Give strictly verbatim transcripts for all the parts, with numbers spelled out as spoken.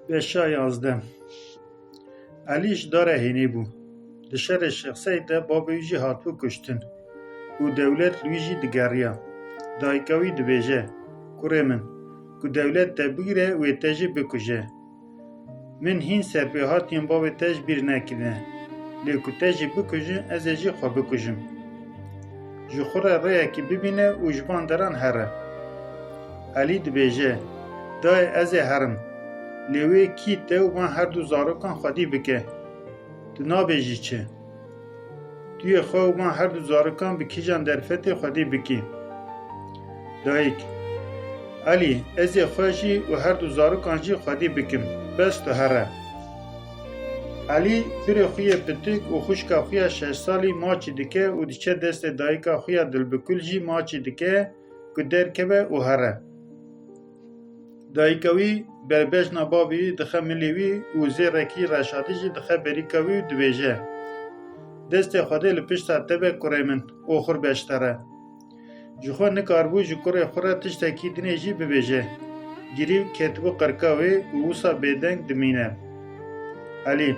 Beşa yazdeh. Elî ji Darehênê bû. Di şerê Şêx Seîd de babê wî jî hatibû kuştin û dewlet li wî jî digeriya. Dayika wî dibêje, Kurê min, ku dewlet te bigire wê te jî bikuje. Min hîn serpêhatiyên bavê te ji bîr nekirine. Lê ku te jî bikujin, ez ê jî xwe bikujim. Ji xwe re rêyekî bibîne û ji van deran here. Elî dibêje, Dayê, ez ê herim. Lê wê kî te û van her du zarokan xwedî bike. Tu nabêjî çi? Tu yê xwe û van her du zarokan bi kîjan derfetê xwedî bikî? Dayik, Elî, ez ê xwe jî û her du zarokan jî xwedî bikim. Bes tu here. Elî birê xwe yê pitik û xwişka xwe ya şeş salî maçî dike û diçe destê dayika xwe ya dilbikul jî maçî dike ku derkeve û here. Dayika wî berbejna bavê wî dixe milê wî û zêrekî reşadî jî dixe berîka wî û dibêje, Destê Xwedê li pişta te be kurê min, oxir be ji te re. Ji xwe nikaribû ji kurê xwe re tiştekî dinê jî bibêje. Girî ketibû qirka wê û wisa bêdeng dimîne. Elî,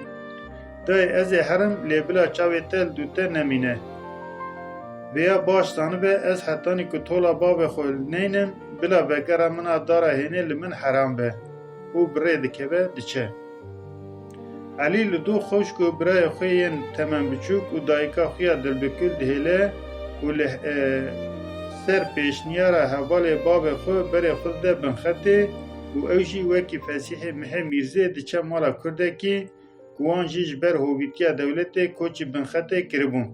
Dayê, ez ê herim, lê bila çavê te li dû te nemîne. Vêya baş zanibe, ez hetanî ku tola bavê xwe li neynim, bila vegera min a Darehênê li min heram be. Û bi rê dikeve, diçe. Elî li dû xwişk û birayê xwe yên temen biçûk û dayika xwe ya dilbikul dihêle û li, e, ser pêşniyara hevalê bavê xwe berê xwe dide binxetê û ew jî wekî Fesîhê Mihê Mîrzê diçe mala kurdekî ku wan jî ji ber hovîtiya dewletê koçî binxetê kiribûn.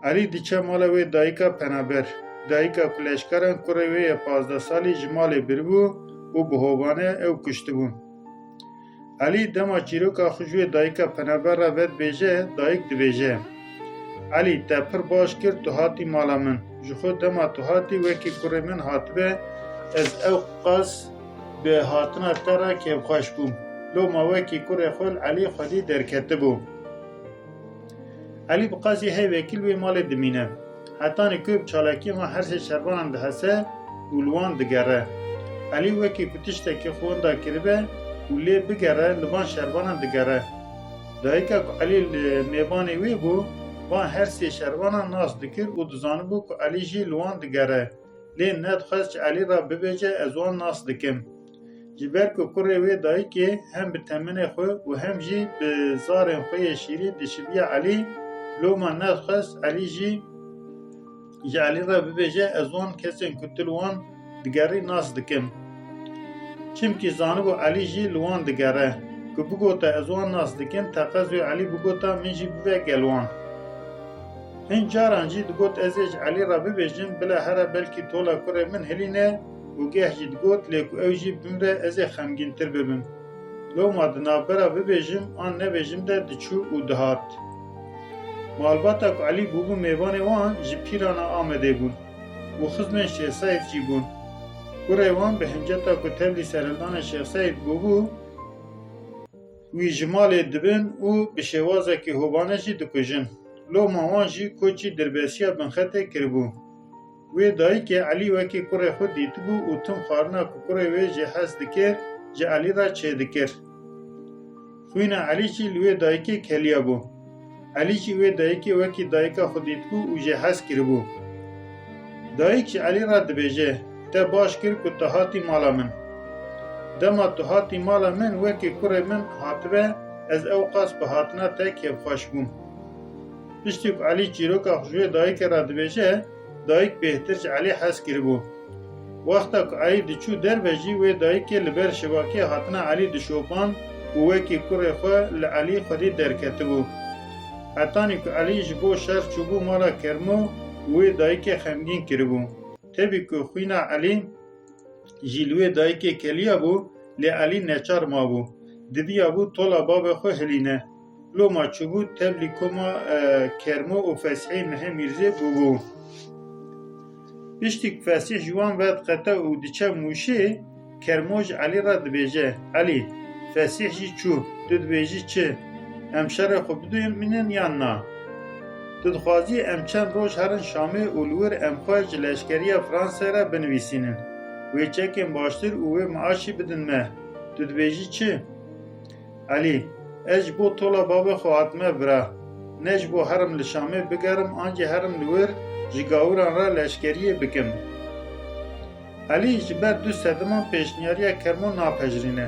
Elî diçe mala wê dayika penaber, dayika ku leşkeran kurê wê yê pazdeh salî ji malê biribû û bi hovane ew kuştibûn. Elî dema çîroka xwe ji wê dayika penaber re vedibêje, dayik dibêje, Elî, te pir baş kir, tu hatî mala min. Ji xwe dema tu hatî wekî kurê min hatibe, ez ew qas bi hatina te re kêfxweş bûm. Loma wekî kurê xwe li Elî xwedî derketibû. Elî bi qasî heyvekî li wê malê dimîne. Hetanî ku bi çalakiyê van her sê şervanan dihese û li wan digere. Elî wekî ku tiştekî xwe winda kiribe û lê bigere, li van şervanan digere. Dayika ku Elî li mêvanê wê bû, van her sê şervanan nas dikir û dizanibû ku Elî jî li wan digere. Lê nedixwest ji Elî re bibêje, ez wan nas dikim. Ji ber ku kurê wê dayikê hem bi temenê xwe û hem jî bi zarên xwe yê şîrîn dişiviya Elî, loma nedixwest Elî jî ji Elî re bibêje, ez wan kesên ku tu li wan digerî nas dikim. Çimkî zanibû Elî jî li wan digere. Ku bigota ez wan nas dikim, teqez wê Elî bigota min jî bibe gel wan. Hin caran jî digot, ez ê ji Elî re bibêjim, bila here belkî tola kurê min hilîne û geh jî digot, lê ku ew jî bimre, ez ê xemgîntir bibim. Loma di navbera bibêjim an nebêjim de diçû û dihat. Malbata ku Elî bûbû mêvanê wan ji pîrana Amedê bûn û xizmên Şêx Seîd jî bûn. Kurê wan bi hinceta ku tevlî serhildanê Şêx Seîd bûbû, wî ji malê dibin û bi şêwazekî hovane jî dikujin. Loma wan jî koçî dirbesiya binxetê kiribû. Wê dayikê Elî wekî kurê xwe dîtibû û tim xwarina ku kurê wê jê hez dikir, ji Elî re çêdikir. Xwîna Elî jî li wê dayikê keliya bû. Elî jî wê dayikê wekî dayika xwe dîtibû û jê hez kiribû. Dayik ji Elî re dibêje, Te baş kir ku tu hatî mala min. Dema tu hatî mala min, wekî kurê min hatibe, ez ew qas bi hatina te kêfxweş bûm. Piştî ku Elî çîroka xwe ji wê dayikê re dibêje, dayik bêhtir ji Elî hez kiribû. Wexta ku Elî diçû derve jî, wê dayikê li ber şibakê hatina Elî dişopan û wekî kurê xwe li Elî xwedî derketibû. Hetanî ku Elî ji bo şer çûbû mala Kermo û wê dayikê xemgîn kiribû. Tevî ku xwîna Elî jî li wê dayikê keliya bû, lê Elî neçar mabû. Diviyabû tola bavê xwe hilîne. Loma çûbû tevlî koma, e, Kermo û Fesîhê Mihê Mîrzê bûbû. Piştî ku Fesîh ji wan ve diqete û diçe Mûşê, Kermo ji Elî re dibêje, Elî, Fesîh jî çû, tu dibêjî çi? Em şerê xwe bidomînin yan na? Tu dixwazî em çend roj herin Şamê û li wir em xwe ji leşkeriya Fransayê re binivîsînin. Wê çekên baştir û wê miaşî bidin me. Tu dibêjî çi? Elî, ez ji bo tola bavê xwe hatime vira. Ne ji bo herim li Şamê bigerim, an jî herim li wir ji gawiran re leşkeriyê bikim. Elî ji ber du sedeman pêşniyariya Kermo napejirîne.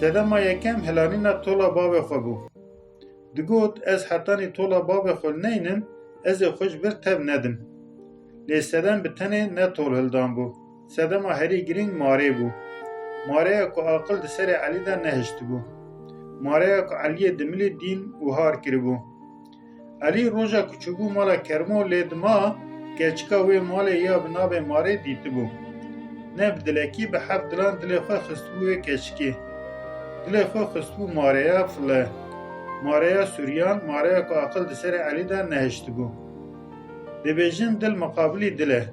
Sedema yekem hilanîna tola bavê xwe bû. Digot, ez hetanî tola bavê xwe li neynim, ez ê xwe ji vir tev nedim. Lê sedem bi tenê ne tol hildan bû. Sedema herî girîng marê bû. Mareya ku aqil di serê Elî de nehiştibû. Mareya ku Eliyê Dimilî dîn û har kiribû. Elî roja ku çûbû mala Kermo lê dima keçika wê malê ya bi navê Marê dîtibû. Ne bi dilekî, bi heft dilan dilê xwe xistibû wê keçikê. Dilê xwe xistibû mareya file, mareya sûriyan, mareya ku aqil di serê Elî de nehiştibû. Dibêjin dil miqabilî dil e.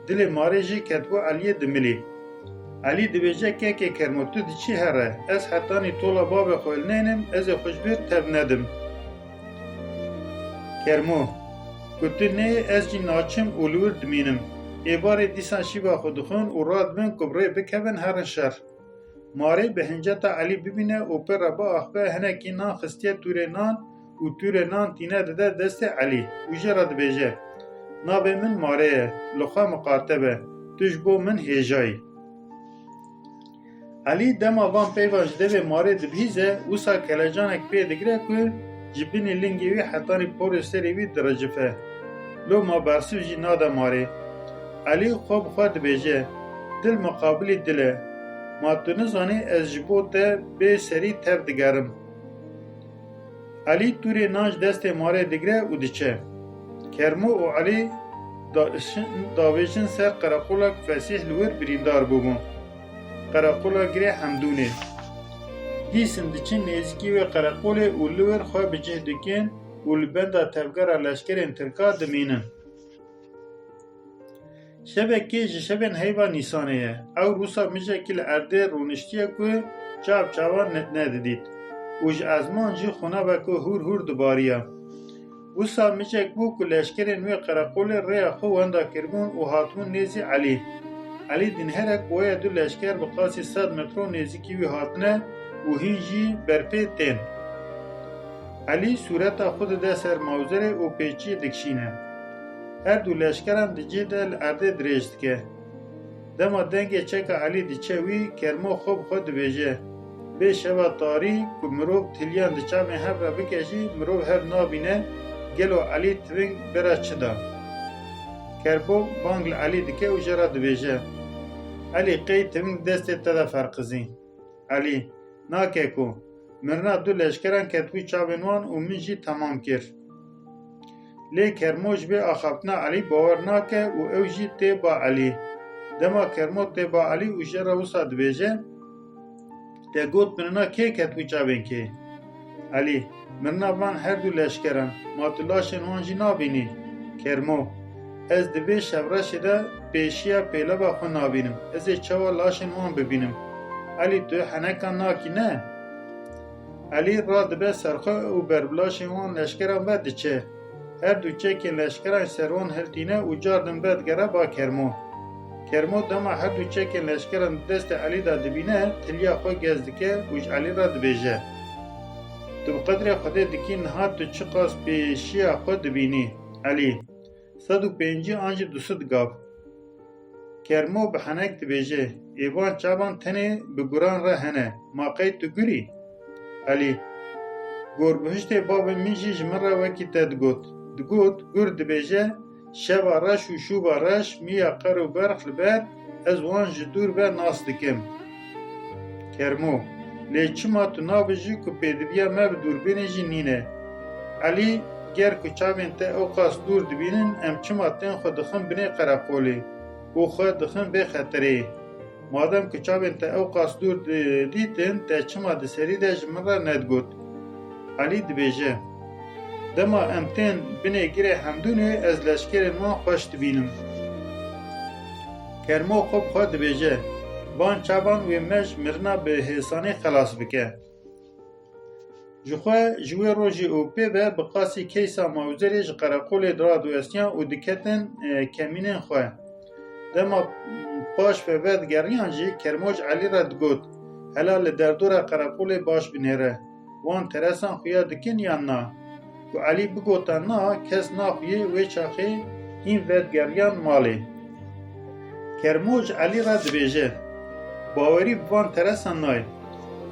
Dilê Marê jî ketibû Eliyê Dimilî. Elî dibêje, kekê Kermo, tu diçî here. Ez hetanî tola bavê xwe li neynim, ez ê xwe ji vir tev nedim. Kermo, ku tu neyê ez jî naçim û li wir dimînim. Êvarê dîsan şîva xwe dixwin û radibin ku bi rê bikevin herin şer. Marê bi hinceta Elî bibîne û pê re biaxive, hinekî nan xistiye tûrê nan û tûrê nan tîne dide destê Elî û jê re dibêje, navê min Marê ye, li xwe miqate be, tu ji bo min hêja yî. Elî dema van peyvan ji devê Marê dibihîze, wisa kelecanek pê digire ku ji binî lingê wî hetanî porê serê wî diricife. Loma bersiv jî nade Marê. Elî xwe bi xwe dibêje, dil miqabilî dil e. Ma tu nizanî ez ji bo te bê serî tev digerim. Elî tûrê nan ji destê Marê digire û diçe. Kermo û Elî da-, davêjin ser qereqolek fesîh li wir birîndar bûbûn. Qereqola Girê Hemdûnê. Dîsin diçin nêzîkî wê qereqolê û li wir xwe bi cih dikin û li benda tevgera leşkerên Tirka dimînin. Şevekê ji şevên heyva Nîsanê ye. Ewr wisa mijekî li erdê rûniştiye ku çav çavan ne-, nedidît û ji ezman jî xwinaveke hûr hûr dibariya. Wisa mijek bû ku leşkerên wê qereqolê rêya xwe wenda kiribûn û hatibûn nêzî Elî. Elî dinhere ku waya du leşker bi qasî sed metro nêzîkî wî hatine û hîn jî berpê tên. Elî sûreta xwe dide ser mawzerê û pêçiyê dikişîne. Her du leşkeran di cih de li erdê dirêj dike. Dema dengê çeka Elî diçe wî, Kermo xwe bi xwe dibêje, vê şeva tarî ku mirov tiliyan di çavên hev re bike jî, mirov hev nabîne, gelo Elî tiving bera çi da? Kermo bang li Elî dike û jê re dibêje, Elî, qey tiving destê te de ferqizî? Elî, na keko, mirina du leşkeran ketibû çavên wan û min jî temam kir. Lê Kermo ji vê axaftina Elî bawer nake û ew jî tê ba Elî. Dema Kermo tê ba Elî û jê re wisa dibêje, te got mirina kê ketibû çavên kê? Elî, mirina van her du leşkeran, ma tu laşên wan jî nabînî? Kermo, ez di vê şevreşê de pêşiya pêlava xwe nabînim. Ez ê çawa laşên wan bibînim? Elî, tu heneka nakî ne? Elî radibe ser xwe û ber bi laşên wan leşkeran ve diçe. Her du çekên leşkeran ji ser wan hiltîne û car din vedigere ba Kermo. Kermo dema her du çekên leşkeran di destê Elî de dibîne, tiliya xwe gez dike û ji Elî re dibêje, Tu bi qedrê Xwedê dikî niha tu çiqas pêşiya xwe dibînî? Elî, sed û pêncî an jî du sed gav. Kermo bi henek dibêje, Ê van çavan tenê bi guran re hene, ma qey tu gur î? Elî, gorbihiştê bavê min jî ji min re wekî te digot. Digot, gur dibêje, şeva reş û şûva reş, miya qer û berx li ber, ez wan ji dûr ve nas dikim. Kermo, lê çima tu nabêjî ku pêdiviya me bi dûrbînê jî nîne? Elî, ger ku çavên te ew qas dûr dibînin, em çima tên xwe dixin binê qereqolê û xwe dixin vê xetereyê? Madem ku çavên te ew qas dûr di-, dîtin, te çima di serî de ji min re nedigot? Elî dibêje, Dema em tên binê girê Hemdûnê, ez leşkerên wan xweş dibînim. Kermo xwe bi xwe dibêje, Van çavan wê me ji mirina bi hêsanî xelas bike. Ji xwe ji wê rojê û pê ve bi qasî keysa mawzerê ji qereqolê radiwestiyan û diketin, e, kemînên xwe. Dema paş ve vedigeriyan jî Kermo ji Elî re digot, Hela li derdora qereqolê baş binêre. Wan teresan xuya dikin yan na? Ku Elî bigota na, kes naxuyê, wê çaxê hîn vedigeriyand malê. Kermo ji Elî re dibêje, Bawerî bi van teresan nayê.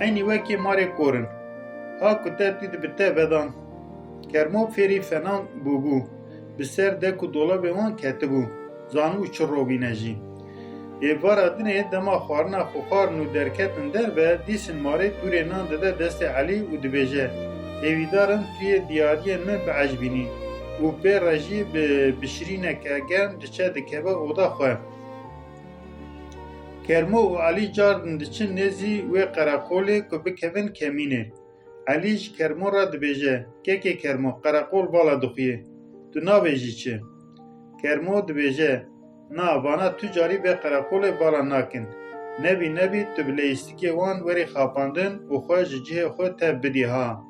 Eynî wekî marê kor in. Ha ku te tî di bi te vedan. Kermo fêrî fenan bûbû. Bi ser dek û dolabê wan ketibû. Zanibû çi robîne jî. Êvara dinê dema xwarina xwe xwarin û derketin derve, dîsin marê tûrê nan dide destê Elî û dibêje, Hêvîdar im tu yê diyariyên min biecibînî. Û pê re jî bi bişirîneke germ diçe dikeve oda xwe. Kermo û Elî cardin diçin nêzî wê qereqolê ku bikevin kemînê. Elî ji Kermo re dibêje, Kekê Kermo, qereqol vala dixuye. Tu nabêjî çi? Kermo dibêje, Na, vana tu carî vê qereqolê vala nakin. Nebî nebî tu bi leyîstikê wan werî xapandin û xwe ji cihê xwe tev bidî ha.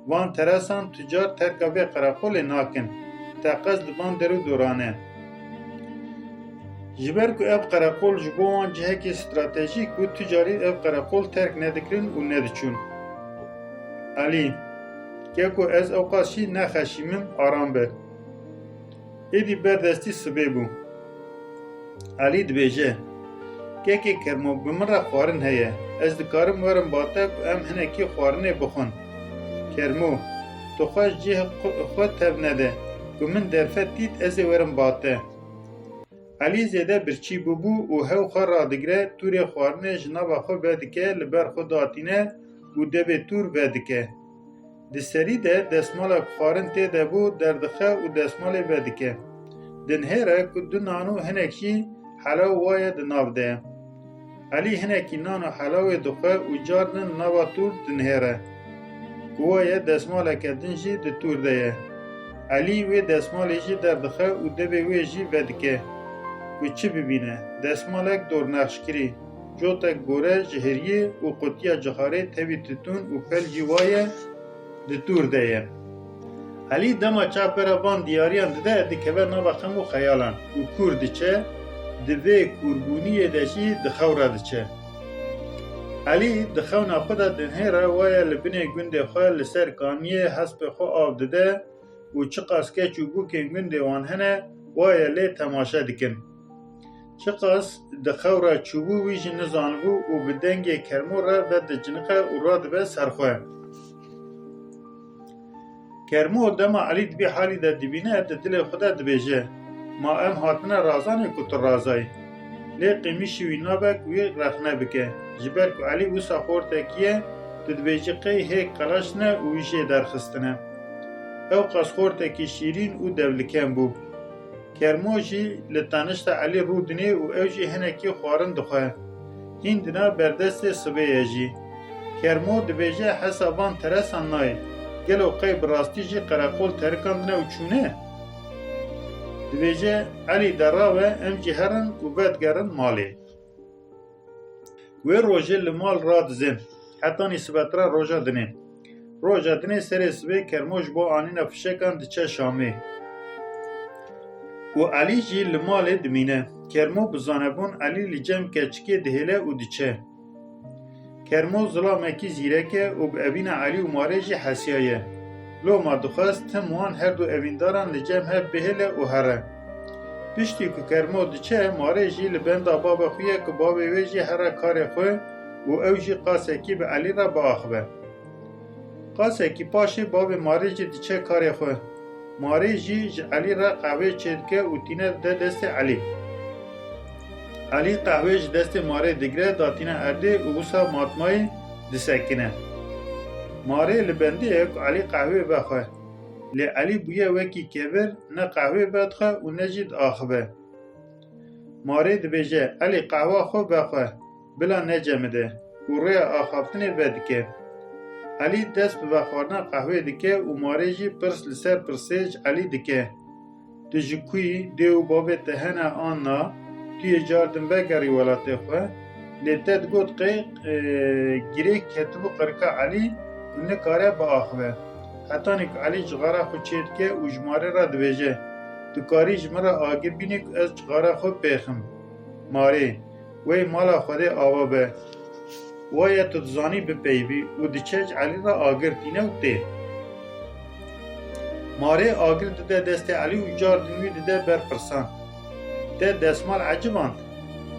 Van teresan tu car terka vê qereqolê nakin. Teqez li van der û doran e. Ji ber ku ev qereqol ji bo wan cihekî stratejîk bû, tu carî ev qereqol terk nedikirin û nediçûn. Elî, Keko, ez ewqas jî nexeşîmim, aram be. Êdî ber destî sibê bû. Elî dibêje, Kekê Kermo, bi min re xwarin heye. Ez dikarim werim ba te ku em hinekî xwarinê bixwin. Kermo, Tu xwe ji cihê xwe tev nede. Ku min derfet dît, ez ê werim ba te. Elî zêde birçî bûbû û hew xwe radigire, tûrê xwarinê ji nava xwe vedike, li ber xwe datîne û devê tûr vedike. Di serî de desmala ku xwarin tê de bû derdixe û desmalê vedike. Dinihêre ku du nan û hinek jî helaw waye di nav de ye. Elî hinekî nan û helawê dixwe û cardin nava tûr dinihêre. Ku waye desmaleke din jî di tûr de ye. Elî wê desmalê jî derdixe û devê wê jî vedike. Ku çi bibîne? Desmalek dornexşkirî, cotek gore ji hiriyê û qutiya cixarê tevî titûn û pel jî waye di tûr de ye. Elî dema çavpera van diyariyan dide, dikeve nava xem û xeyalan û kûr diçe, di vê kûrbûniyê de jî di xew re diçe. Elî di xewna xwe de dinhêre waye li binê gundê xwe li ser kaniyê hespê xwe av dide û çiqas keç û bûkên gundê wan hene, waye lê temaşe dikin. Çiqas di xew re çûbû wî jî nizanibû û bi dengê Kermo re vediciniqe û radibe ser xwe. Kermo dema Elî di vî halî de dibîne, di dilê xwe de dibêje, Ma em hatine razanê ku tu razayî? Lê qîmişî wî nabe ku wî rexne bike. Ji ber ku Elî wisa xortekî ye, tu dibêjî qey hêk qelaş ne û wî jê derxistine. Ewqas xortekî şîrîn û devliken bû. Kermo jî li tenişta Elî rûdinê û ew jî hinekî xwarin dixwe. Hîn dina berdestê sibê ye jî. Kermo dibêje hesa van teresan nayê. Gelo qey bi rastî jî qereqol terikandine û çûne? Dibêje, Elî de rabe, em jî herin û vedigerin malê. Wê rojê li mal radizin, hetanî sibetra roja dinê. Roja dinê serê sibê Kermo ji bo anîna fişekan diçe Şamê. Û Elî jî li malê dimîne. Kermo bi zanebûn Elî li cem keçikê dihêle û diçe. Kermo zilamekî zîrek e û bi evîna Elî û Marê jî hesiyaye. Loma dixwest tim wan her du evîndaran li cem hev bihêle û here. Piştî ku Kermo diçe, Marê jî li benda bavê xwe ye ku bavê wê jî here karê xwe û ew jî qasekî bi Elî re biaxive. Qasekî paşê bavê Marê jî diçe karê xwe. Marê jî ji Elî re qehwê çêdike û tîne dide destê Elî. Elî qehwê ji destê Marê digire, datîne erdê û wisa matmayî disekine. Marê li bendê ye ku Elî qehwê vexwe. Lê Elî bûye wekî kevir, ne qehwê vedixwe û ne jî diaxive. Marê dibêje, Elî, qehwa xwe vexwe, bila necemide û rêya axaftinê vedike. Elî dest bi vexwarina qehwê dike û Marê jî pirs li ser pirsê ji Elî dike. Tu ji ku yî, dê û bavê te hene an na? Tu yê cardin vegerî welatê xwe? Lê te digot qey, e, girêk ketibû qirika Elî ku nikare biaxive. Hetanî ku Elî cixara xwe çêdike û ji Marê re dibêje, Tu karî ji min re agir bînî ku ez cixara xwe pêxim. Marê, Wey mala Xwedê ava be. Waye tu dizanî bipeyivî û diçe ji Elî re agir tîne û tê. Marê agir dide destê Elî û car din wî dide ber pirsan. Te destmal eciband?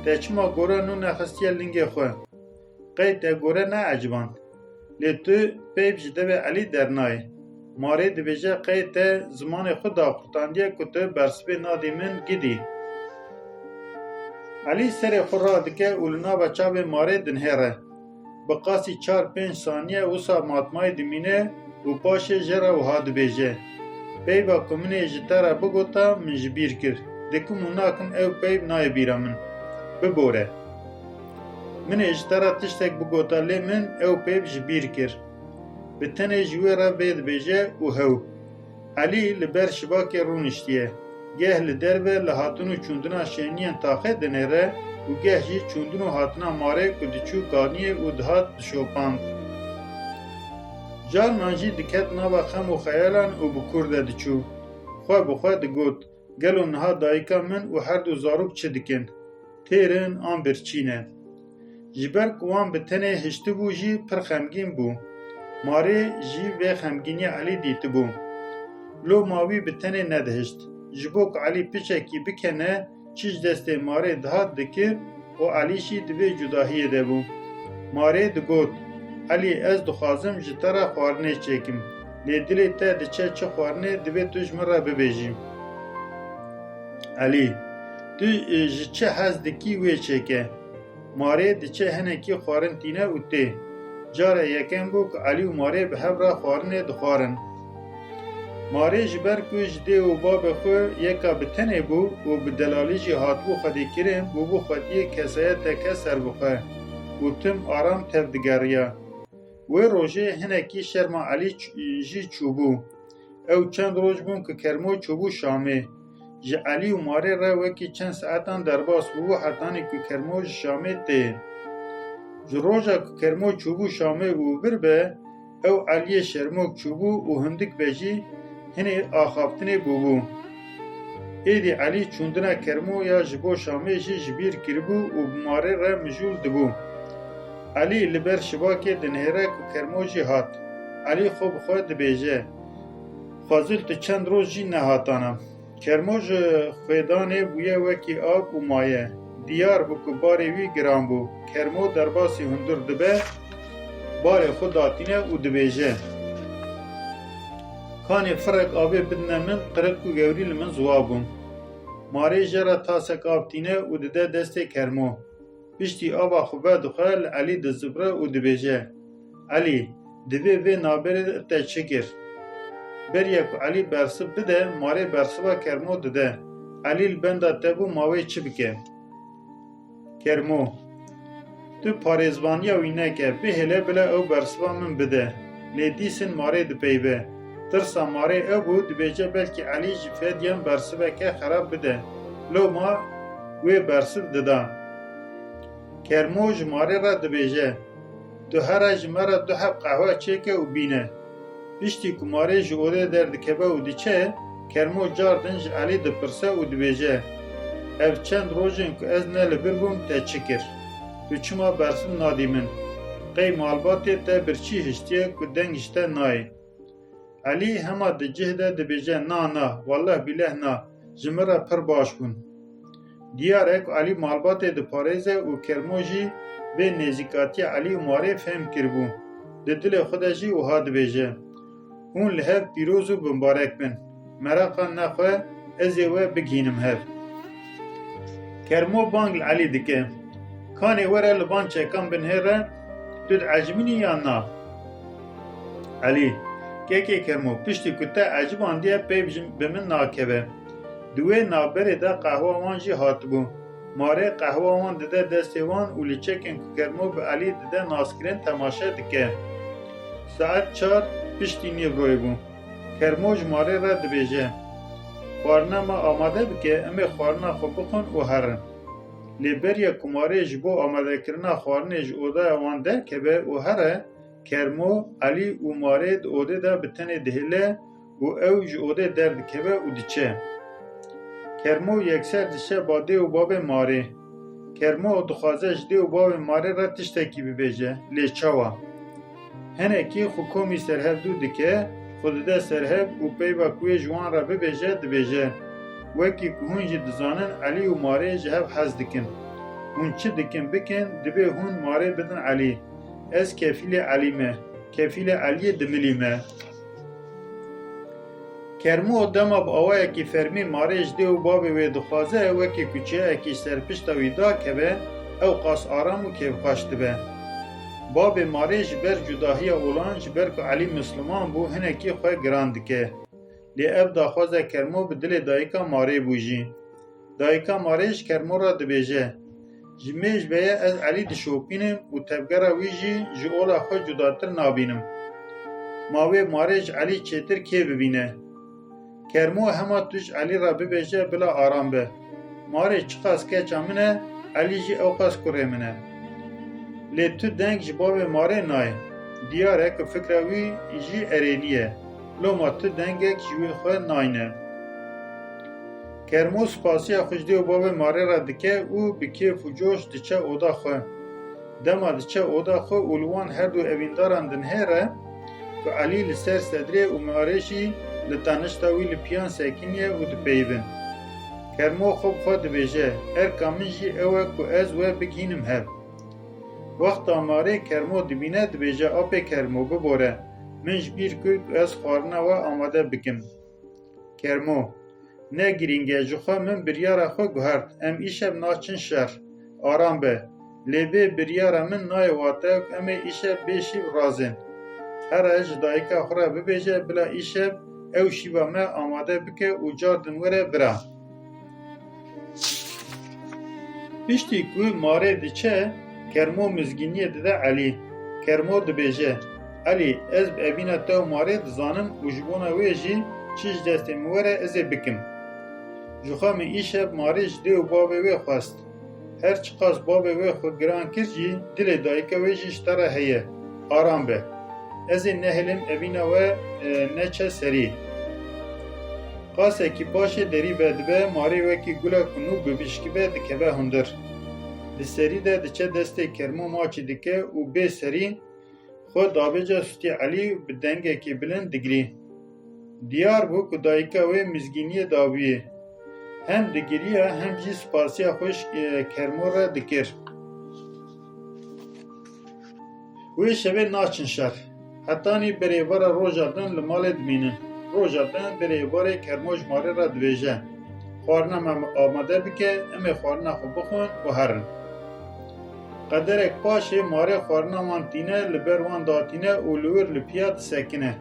Te çima gore nû nexistiye lingê xwe? Qey te gore neeciband? Lê tu peyv ji devê Elî dernayê. Marê dibêje qey te zimanê xwe daqurtandiye ku tu bersivê nadî min gidî. Elî serê xwe radike û li nava çavê Marê dinihêre. Bi qasî çar pênc saniye wisa matmayî dimîne û paşê jê re wiha dibêje, peyva ku min ê ji te re bigota min ji bîr kir. Dikim û nakim ew peyv nayê bîra min. Bibore. Min ê ji te re tiştek bigota lê min ew peyv ji bîr kir. Bi tenê ji wê re vê dibêje û hew. Elî li ber şibakê rûniştiye. Geh li derve li hatin û çûndina şêniyên taxê dinêre û geh jî çûndin û hatina Marê ku diçû kaniyê û dihat dişopand. Carinan jî diket nava xem û xeyalan û bi kûr de diçû. Xwe bi xwe digot, gelo niha dayika min û her du zarok çi dikin? Têr in an birçî ne? Ji ber ku wan bi tenê hiştibû jî pir xemgîn bû. Marê jî vê xemgîniya Elî dîtibû. Loma wî bi tenê nedihişt. Ji bo ku Elî piçekî bikene, çi ji destê Marê dihat dikir û Elî jî di vê cudahiyê de bû. Marê digot, Elî, ez dixwazim ji te re xwarinê çêkim. Lê dilê te diçe çi xwarinê divê tu ji min re bibêjî. Elî, tu, e, ji çi hez dikî wê çêke. Marê diçe hinekî xwarin tîne û tê. Cara yekem bû ku Elî û Marê bi hev re xwarinê dixwarin. Marê ji ber ku ji dê û babê xwe yeka bi tenê bû û bi delalî jî hatibû xwedîkirin, bûbû xwediyê kesayeteke serbixwe û tim aram tev digeriya. Wê rojê hinekî şerma Elî ç-, jî çûbû. Ew çend roj bûn ku Kermo çûbû Şamê. Ji Elî û Marê re wekî çend saetan derbas bûbû hetanî ku Kermo ji Şamê tê. Ji roja ku Kermo çûbû Şamê û vir be, ew Eliyê şermok çûbû û hindik be jî hinê axaftinê bûbû. Êdî Elî çûndina Kermo ya ji bo Şamê jî ji bîr kiribû û bi Marê re mijûl dibû. Elî li ber şibakê dinihêre ku Kermo jî hat. Elî xwe bi xwe dibêje, Xwezil tu çend roj jî nehatana. Kermo ji xwêdanê bûye wekî av û maye. Diyar bû ku barê wî giran bû. Kermo derbasî hundir dibe, barê xwe datîne û dibêje, Kanê firek avê bidine min, qiriq û gewrî li min ziwa bûn. Marê jê re tasek av tîne û dide destê Kermo. Piştî ava xwe vedixwe li Elî dizivire û dibêje, Elî, divê vê navberê de te çi kir? Beriya ku Elî bersiv bide, Marê bersiva Kermo dide. Elî li benda te bû, ma wê çi bike? Kermo, tu parêzvaniya wî neke, bihêle bila ew bersiva min bide. Lê dîsin Marê dipeyive. Tirsa Marê ew bû, dibêje belkî Elî ji fediyan bersiveke xerab bide. Loma wê bersiv dida. Kermo ji Marê re dibêje, Tu here ji me re du heb qehwe çêke û bîne. Piştî ku Marê ji odê derdikeve û diçe, Kermo car din ji Elî dipirse û dibêje, Ev çend roj in ku ez ne li vir bûm, te çi kir? Tu çima bersiv nadî min? Qey malbatê te birçî hiştiye ku deng ji te nayê? Elî hema di cih de dibêje, Na, na, weleh bîleh na, ji min re pir baş bûn. Diyar e ku Elî malbatê diparêze û Kermo jî vê nêzîkatiya Elî û Marê fehm kiribû. Di dilê xwe de jî wiha dibêje, Hûn li hev pîroz û bimbarek bin. Mereqa nexwe, ez ê we bigihînim hev. Kermo bang li Elî dike, Kanê were li van çekan binihêre, tu diecibînî yan na? Elî, Kekê Kermo, piştî ku te ecibandiye peyv ji bi min nakeve. Di wê navberê de qehwa wan jî hatibû. Marê qehwa wan dide destê wan û li çekên ku Kermo bi Elî dide naskirin temaşe dike. Saet çar piştî nîvroyê bû. Kermo ji Marê re dibêje, Xwarina me amade bike, em ê xwarina xwe bixwin û herin. Lê beriya ku Marê ji bo amadekirina xwarinê ji odaya wan derkeve û here, Kermo, Elî û Marê di odê de bi tenê dihêle û ew ji odê derdikeve û diçe. Kermo yekser diçe ba dê û babê Marê. Kermo dixwaze ji dê û bavê Marê re tiştekî bibêje, lê çawa? Hinekî xwe komî ser hev dû dike, xwe dide ser hev û peyva ku wê ji wan re bibêje, dibêje, Wekî ku hûn jî dizanin, Elî û Marê ji hev hez dikin. Hûn çi dikin bikin, divê hûn Marê bidin Elî. Ez kefîlê Elî me, kefîlê Eliyê dimilî me. Kermo dema bi awayekî fermî Marê ji dê û bavê wê dixwaze, wekî ku çiyayekî ji ser pişta wî dakeve, ew qas aram û kêfxweş dibe. Bavê Marê ji ber cudahiya olan, ji ber ku Elî misliman bû, hinekî xwe giran dike. Lê ev daxwaza Kermo bi dilê dayika Marê bû jî. Dayika Marê ji Kermo re dibêje, Ji mêj ve ye ez Elî dişopînim û tevgera wî jî ji ola xwe cudatir nabînim. Ma wê Marê ji Elî çêtir kê bibîne? Kermo hema tu ji Elî re bibêje bila aram be. Marê çiqas keça min e, Elî jî ewqas kurê min e. Lê tu deng ji bavê Marê nayê. Diyar e ku fikra wî jî erênî ye. Loma tu dengek ji wî xwe nayne. Kermo spasiya xwe ji dê û bavê Marê re dike û bi kêf û coş diçe oda xwe. Dema diçe oda xwe û li wan her du evîndaran dinihêre ku Elî li ser sedrê û Marê jî li tenişta wî li piyan sekiniye û dipeyivin. Kermo xwe bi xwe dibêje, Erka min jî ew e ku ez we bigihînim hev. Wexta Marê Kermo dibîne, dibêje, Apê Kermo, bibore, min ji bîr kir ku ez xwarina we amade bikim. Kermo, Ne girîng e, ji xwe min biryara xwe guhert, em îşev naçin şer. Aram be. Lê vê biryara min nayê wateya ku em ê îşev bê şîv razên. Here ji dayika xwe re bibêje, bila îşev ew şîva me amade bike û cardin were vira. Piştî ku Marê diçe, Kermo mizgîniyê dide Elî. Kermo dibêje, Elî, ez bi evîna te û Marê dizanim û ji bona wê jî çi ji destê min were ez ê bikim. Ji xwe min îşev Marê ji dê û bavê wê xwest. Her çiqas bavê wê xwe giran kir jî, dilê dayika wê jî ji te re heye. Aram be. Ez ê nehêlim evîna we, e, neçe serî. Qasekî paşê derî vedibe, Marê wekî gula ku nû bibişkive dikeve hundir. Di serî de diçe destê Kermo maçî dike û bê serî xwe davêje sûtî Elî bi dengekî bilind digirî. Diyar bû ku dayika wê mizgîniyê dabûyê. Hem digiriya hem jî spasiya xwe ji Kermo re dikir. Wê şevê naçin şer. Hetanî berê êvara roja din li malê dimînin. Roja din berê êvarê Kermo ji Marê re dibêje, Xwarina me amade bike, em ê xwarina xwe bixwin û herin. Qederek paşê Marê xwarina wan tîne, li ber wan datîne û li wir li piya disekine.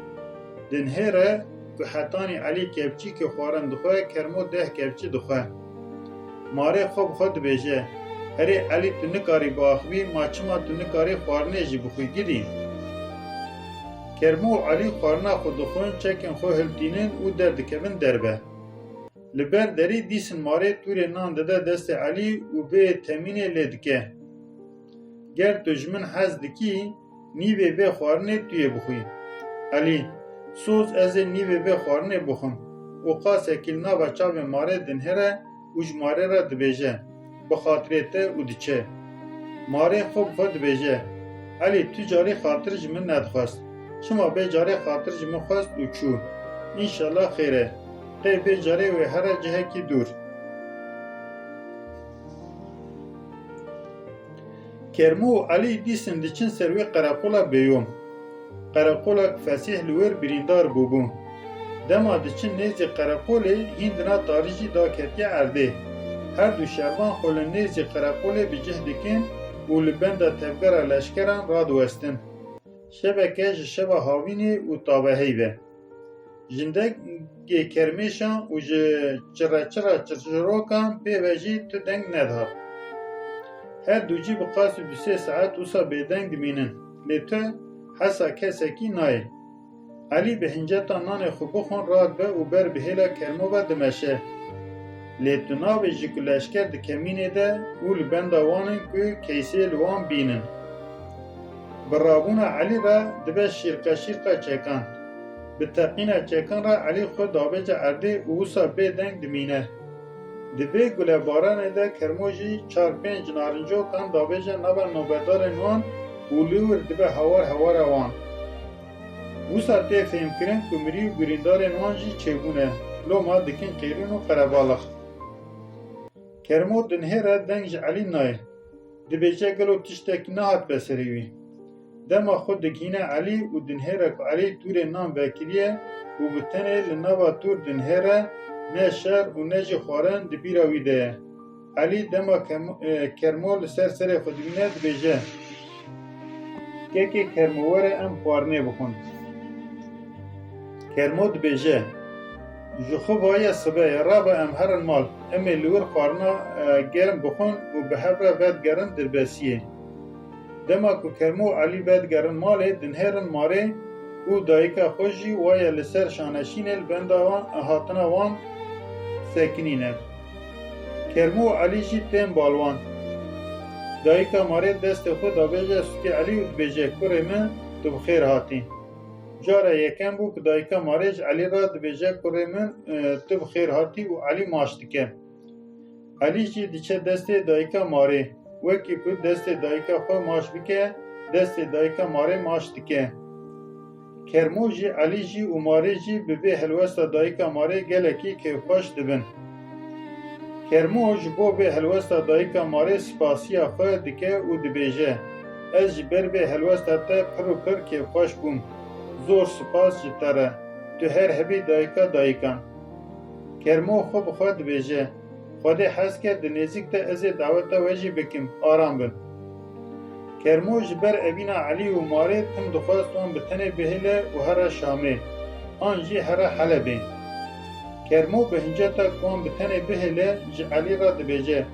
Dinihêre ku hetanî Elî kevçîkê xwarin dixwe, Kermo deh kevçî dixwe. Marê xwe bi xwe dibêje, Herê Elî, tu nikarî biaxivî, ma çima tu nikarî xwarinê jî bixwî gidî? Kermo û Elî xwarina xwe dixwin, çekên xwe hiltînin û derdikevin derve. Li ber derî dîsin Marê tûrê nan dide destê Elî û vê temînê lê dike. Ger tu ji min hez dikî, nîvê vê xwarinê tu yê bixwî. Elî, Soz ez ê nîvê vê xwarinê bixwim û qasekî li nava çavê Marê dinihêre û ji Marê re dibêje, Bi xatirê te û diçe. Marê xwe bi xwe dibêje, Elî, tu carî xatir ji min nedixwest. Çima vê carê xatir ji min xwest û çû. Înşela xêr e. Qey vê carê wê here cihekî dûr. Kermo û Elî dîsin diçin ser wê qereqola bêyom. Qereqolek fesîh li wir birîndar bûbû. Dema diçin nêzî qereqolê, hîndina tarî jî daketiye erdê. Her du şervan xwe li nêzî qereqolê bi cih dikin û li benda tevgera leşkeran radiwestin. Şeveke ji şeva havînê û taveheyî ve. Jindegê kermêşan û ji çireçira çirçirokan pê ve jî tu deng nedihat. Her du jî bi qasî du sê saet wisa bêdeng dimînin, lê tu hesa kesekî nayê. Elî bi hinceta nanê xwe bixwin radibe û ber bi hêla Kermo ve dimeşe. Lê tu nabêjî ku leşker di kemînê de û li benda wan in ku keysê li wan bînin. Bi rabûna Elî re dibe şîrqeşîrqa çekan. Bi teqîna çekan re Elî xwe davêje erdê û wisa bêdeng dimîne. Di vê gulebaranê de Kermo jî çar pênc narincokan davêje nava nobedarên wan û li wir dibe hawar hewara wan. Wisa tê fêhmkirin ku mirî û birîndarên wan jî çêbûne, loma dikin qêrîn û qerebalix. Kermo dinihêre deng ji Elî nayê. Dibêje gelo tiştekî nehatbe serê wî. Dema xwe digihîne Elî û dinihêre ku Elî tûrê nan vekiriye û bi tenê li nava tûr dinihêre, ne şer û ne jî xwarin di bîra wî de ye. Elî dema Kem-, e, Kermo li ser serê xwe dibîne dibêje, Kekê Kermo, were em xwarinê bixwin. Kermo dibêje, Ji xwe vaye sibe ye, rabe em herin mal. Em ê li wir xwarina, e, germ bixwin û bi hev re vedigerin dirbesiyê. Dema ku Kermo û Elî vedigerin malê, dinihêrin marê û dayika xwe jî waye li ser şaneşînê li benda wan, hatina wan sekinîne. Kermo û Elî jî tên bal wan. Dayika marê destê xwe davêje sûkê Elî û dibêje, Kurê min, tu bi xêr hatî. Cara yekem bû ku dayika marê ji Elî re dibêje, Kurê min, e, tu bi xêr hatî û Elî maç dike. Elî jî diçe destê dayika marê. Wekî ku destê dayika xwe maç bike, destê dayika marê maç dike. Kermo jî, Elî jî û marê jî bi vê helwesta dayika marê gelekî kêfxweş dibin. Kermo ji bo vê helwesta dayika marê spasiya xwe dike û dibêje, Ez ji ber vê helwesta te pir û pir kêfxweş bûm. Zor spas ji te re. Tu her hebî dayika dayikan. Kermo xwe bi xwe dibêje, Xwedê hez ke di nêzîk de ez ê daweta we jî bikim, aram bi. Kermo ji ber evîna Elî û marê tim dixwest wan bi tenê bihêle û here Şamê, an jî here Helebê. Kermo bi hinceta ku wan bi tenê bihêle ji Elî re dibêje,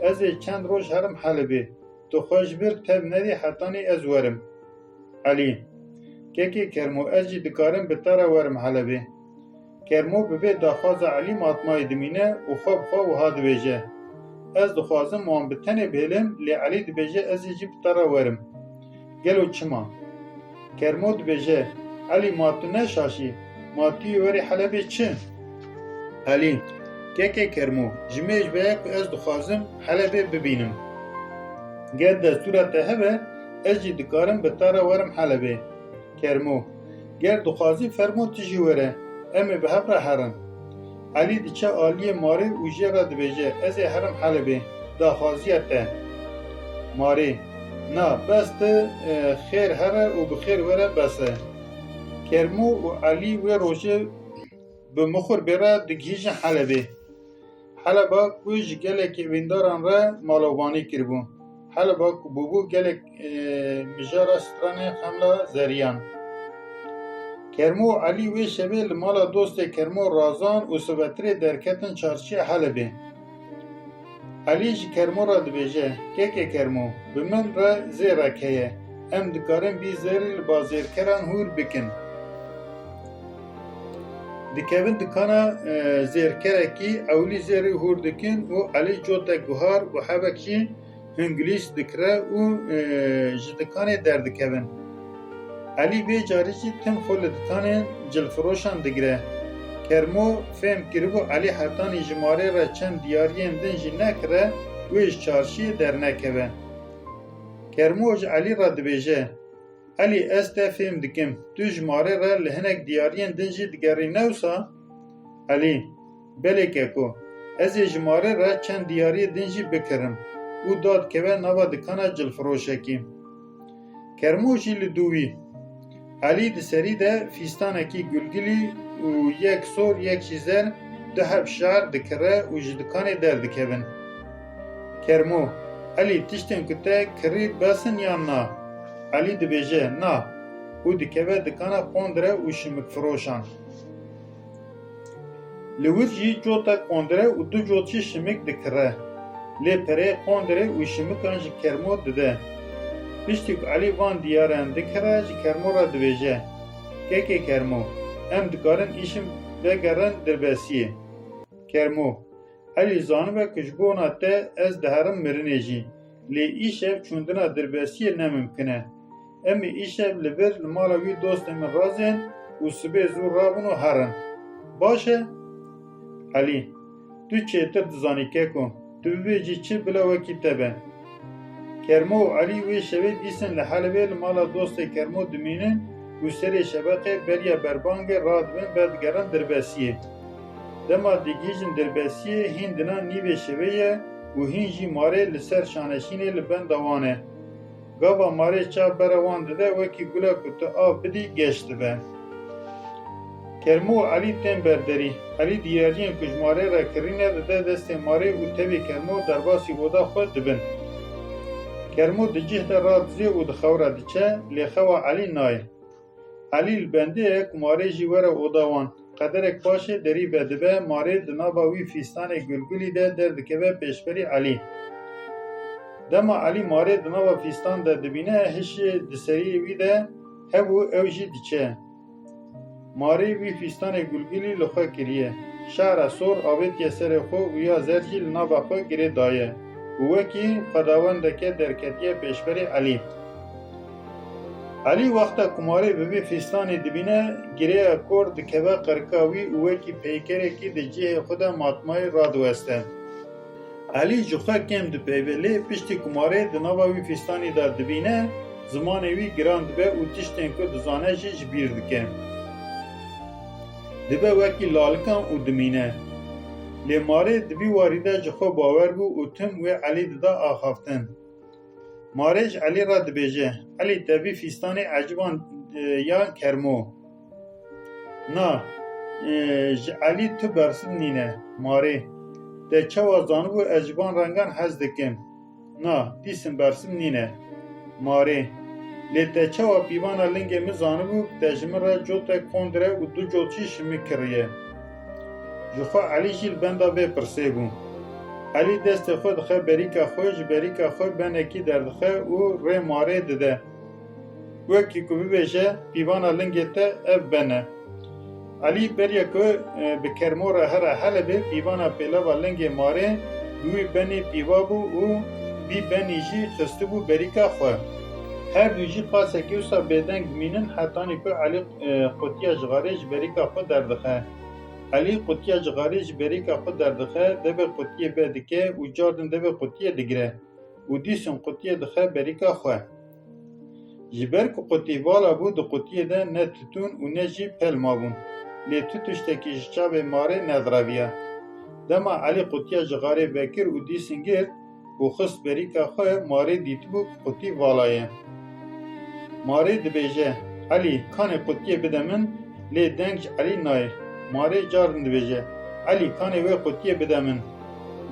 Ez ê çend roj herim Helebê, tu xwe ji vir tev nedî hetanî ez werim. Elî, Kekê Kermo, ez jî dikarim bi te re werim Helebê. Kermo bi vê daxwaza Elî matmayê dimîne û xwe bi xwe wiha dibêje, Ez dixwazim wan bi tenê bihêlim, lê Elî dibêje ez ê jî bi te re werim. Gelo çima? Kermo dibêje, Elî, ma tu ne şaş î? Ma tu yê werî Helebê çi? Elî, Kekê Kermo, ji mêj ve ye ku ez dixwazim Helebê bibînim. Ger destûra te hebe, ez jî dikarim bi te re werim Helebê. Kermo, Ger dixwazî fermo tu jî were, em ê bi hev re herin. Elî diçe aliyê marê û jê re dibêje, Ez ê herim Helebê, daxwaziya te. Marê, Na, bes tu, e, xêr here û bi xêr were bes e. Kermo û Elî wê rojê bi mixurbê re digihîjin Helebê. Heleba ku ji gelekî evîndaran re malovanî kiribû. Heleba ku bûbû gelek, e, mijara stranê Xemla Zeriyan. Kermo û Elî wê şevê li mala dostê Kermo Razan û Sivetirê derketin çarşiya Helebê. Elî ji Kermo re dibêje, Kekê Kermo, bi min re zêrek heye. Em dikarin vî zêrî li ba zêrkeran hûr bikin. Dikevin dikana, e, zêrkerekî, ewilî zêrî hûr dikin û Elî cotek guhar û hebek jî hingilîş dikire û, e, ji dikanê derdikevin. Elî vê carî jî tim xwe li dikanên cilfiroşan digire. Kermo fêm kiribû Elî hetanî ji marê re çend diyariyên din jî nekire, wê ji çarşiyê dernekeve. Kermo ji Elî re dibêje, Elî, ez te fêm dikim, tu ji marê re li hinek diyariyên din jî digerî, ne wisa? Elî, Belê keko, ez ê ji marê re çend diyariyê din jî bikirim û dadikeve nava dikana cilfiroşekî. Kermo jî li dû wî. Elî di serî de fîstanekî gulgilî û yek sor yek jî zer du heb şer dikire û ji dikanê derdikevin. Kermo, Elî, tiştên ku te kirî bes in yan na? Elî dibêje, Na, û dikeve dikana qondire û şimikfiroşan. Li wir jî cotek qondire û du cot jî şimik dikire. Lê pereyê qondire û şimikan ji Kermo dide. Piştî ku Elî van diyaran dikire, ji Kermo re dibêje, Kekê Kermo, em dikarin îşev vegerin Dirbesiyê. Kermo, Elî, zanibe ku ji bona te ez diherim mirinê jî, lê îşev çûndina Dirbesiyê ne mimkin e. Em ê îşev li vir li mala wî dostên min razên û sibê zû rabin û herin. Baş e? Elî, Tu çêtir dizanî keko. Tu bibêjî çi, bila wekî te be. Kermo û Elî wê şevê dîsin li Helebê li mala dostê Kermo dimînin û serê şebeqê beriya berbangê radibin berdigerin Dirbesiyê. Dema digihîjin Dirbesiyê hîn dinan nîvê şevê ye û hîn jî Marê li ser şaneşînê li benda wan e. Gava Marê çav bera wan dide, wekî gula ku tu av bidî geş dibe. Kermo û Elî tên ber derî. Elî diyariyên ku ji Marê re kirîne dide destê Marê û tevî Kermo derbasî oda xwe dibin. Kermo di cih de radizê û di xew re diçe, lê xewa Elî nayê. Elî li bendê ye ku Marê jî were oda wan. Qederek paşê derî vedibe, Marê di nava wî fîstanê gulgulî de derdikeve pêşberî Elî. Dema Elî Marê di nava fîstan de dibîne, hişê di seriyê wî de hebû, ew jî diçe. Marê wî fîstanê gulgulî li xwe kiriye. Şara sor avêtiye serê xwe û ya zer jî li nava xwe girê daye û wekî xwedawendeke derketiye pêşberî Elî. Elî wexta ku Marê bi vî fîstanê dibîne, girêya kor dikeve qirika wî û wekî peykerekî di cihê xwe de matmayî radiweste. Elî ji xwe kêm dipeyve, lê piştî ku Marê di nava wî fîstanî de dibîne, zimanê wî giran dibe û tiştên ku dizane jî ji bîr dike. Dibe wekî lalikan û dimîne. Lê Marê di vî warî de ji xwe bawer bû û tim wê Elî dida axaftin. Marê ji Elî re dibêje, Elî, te vî fîstanê eciban, e, yan Kermo? Na, e, ji Elî tu bersiv nîne, Marê. Te çawa zanibû ez ji van rengan hez dikim? Na, dîsin bersiv nîne, Marê. Lê te çawa pîvana lingê min zanibû, te ji min re cotek kondire û du cot jî ji min kiriye? Ji xwe Elî jî li benda vê pirsê bû. Elî destê xwe dixe berîka xwe, ji berîka xwe benekî derdixe û rê Marê dide. Wekî ku bibêje, pîvana lingê te ev ben e. Elî beriya ku, e, bi Kermo re here Helebê, pîvana pêlava lingê Marê bi wî benî pîva bû û vî benî jî xistibû berîka xwe. Her du jî qasekî wisa bêdeng dimînin, hetanî ku Elî, e, qutiya cixarê ji berîka xwe derdixe. Elî qutiya cixarê ji berîka xwe derdixe, devê qutiyê vedike û cardin devê qutiyê digire û dîsin qutiyê dixe berîka xwe. Ji ber ku qutî vala bû, di qutiyê de ne titûn û ne jî pel mabûn. Lê tu tiştekî ji çavê Marê nedireviya. Dema Elî qutiya cixarê vekir û dîsin girt û xist berîka xwe, Marê dîtibû ku qutî vala ye. Marê dibêje, Elî, kanê qutiyê bide min, lê deng ji Elî nayê. Marê car din dibêje, Elî, kanê wê qutiyê bide min.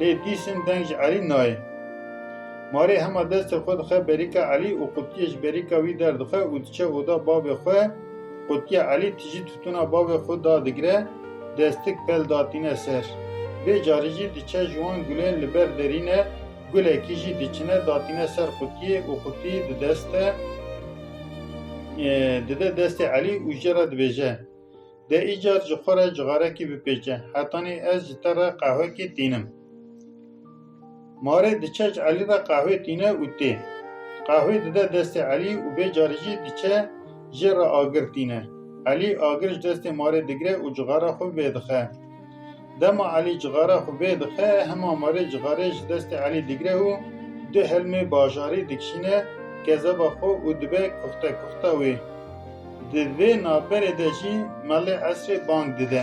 Lê dîsin deng ji Elî nayê. Marê hema destê xwe dixe berîka Elî û qutiyê ji berîka wî derdixe û diçe oda bavê xwe. Qutiya Elî tijî titûna bavê xwe dadigire, destik pel datîne ser. Vê carî jî diçe ji wan gulên li ber derîne, gulekî jî diçine datîne ser qutiyê û qutî di deste, e, dide destê Elî û jê re dibêje, De îcar ji xwe re cixarekî bipêçe, hetanî ez ji te re qehwekî tînim. Marê diçe ji Elî re qehwê tîne û tê. Qehwê dide destê Elî û vê carî jî diçe jê re agir tîne. Elî agir ji destê Marê digire û cixara xwe vêdixe. Dema Elî cixara xwe vêdixe, hema Marê cixarê ji destê Elî digire û du helmê bajarî dikişîne kezeba xwe û dibe kuxte kuxta wê. Di vê navberê de jî Melê Esrê bang dide.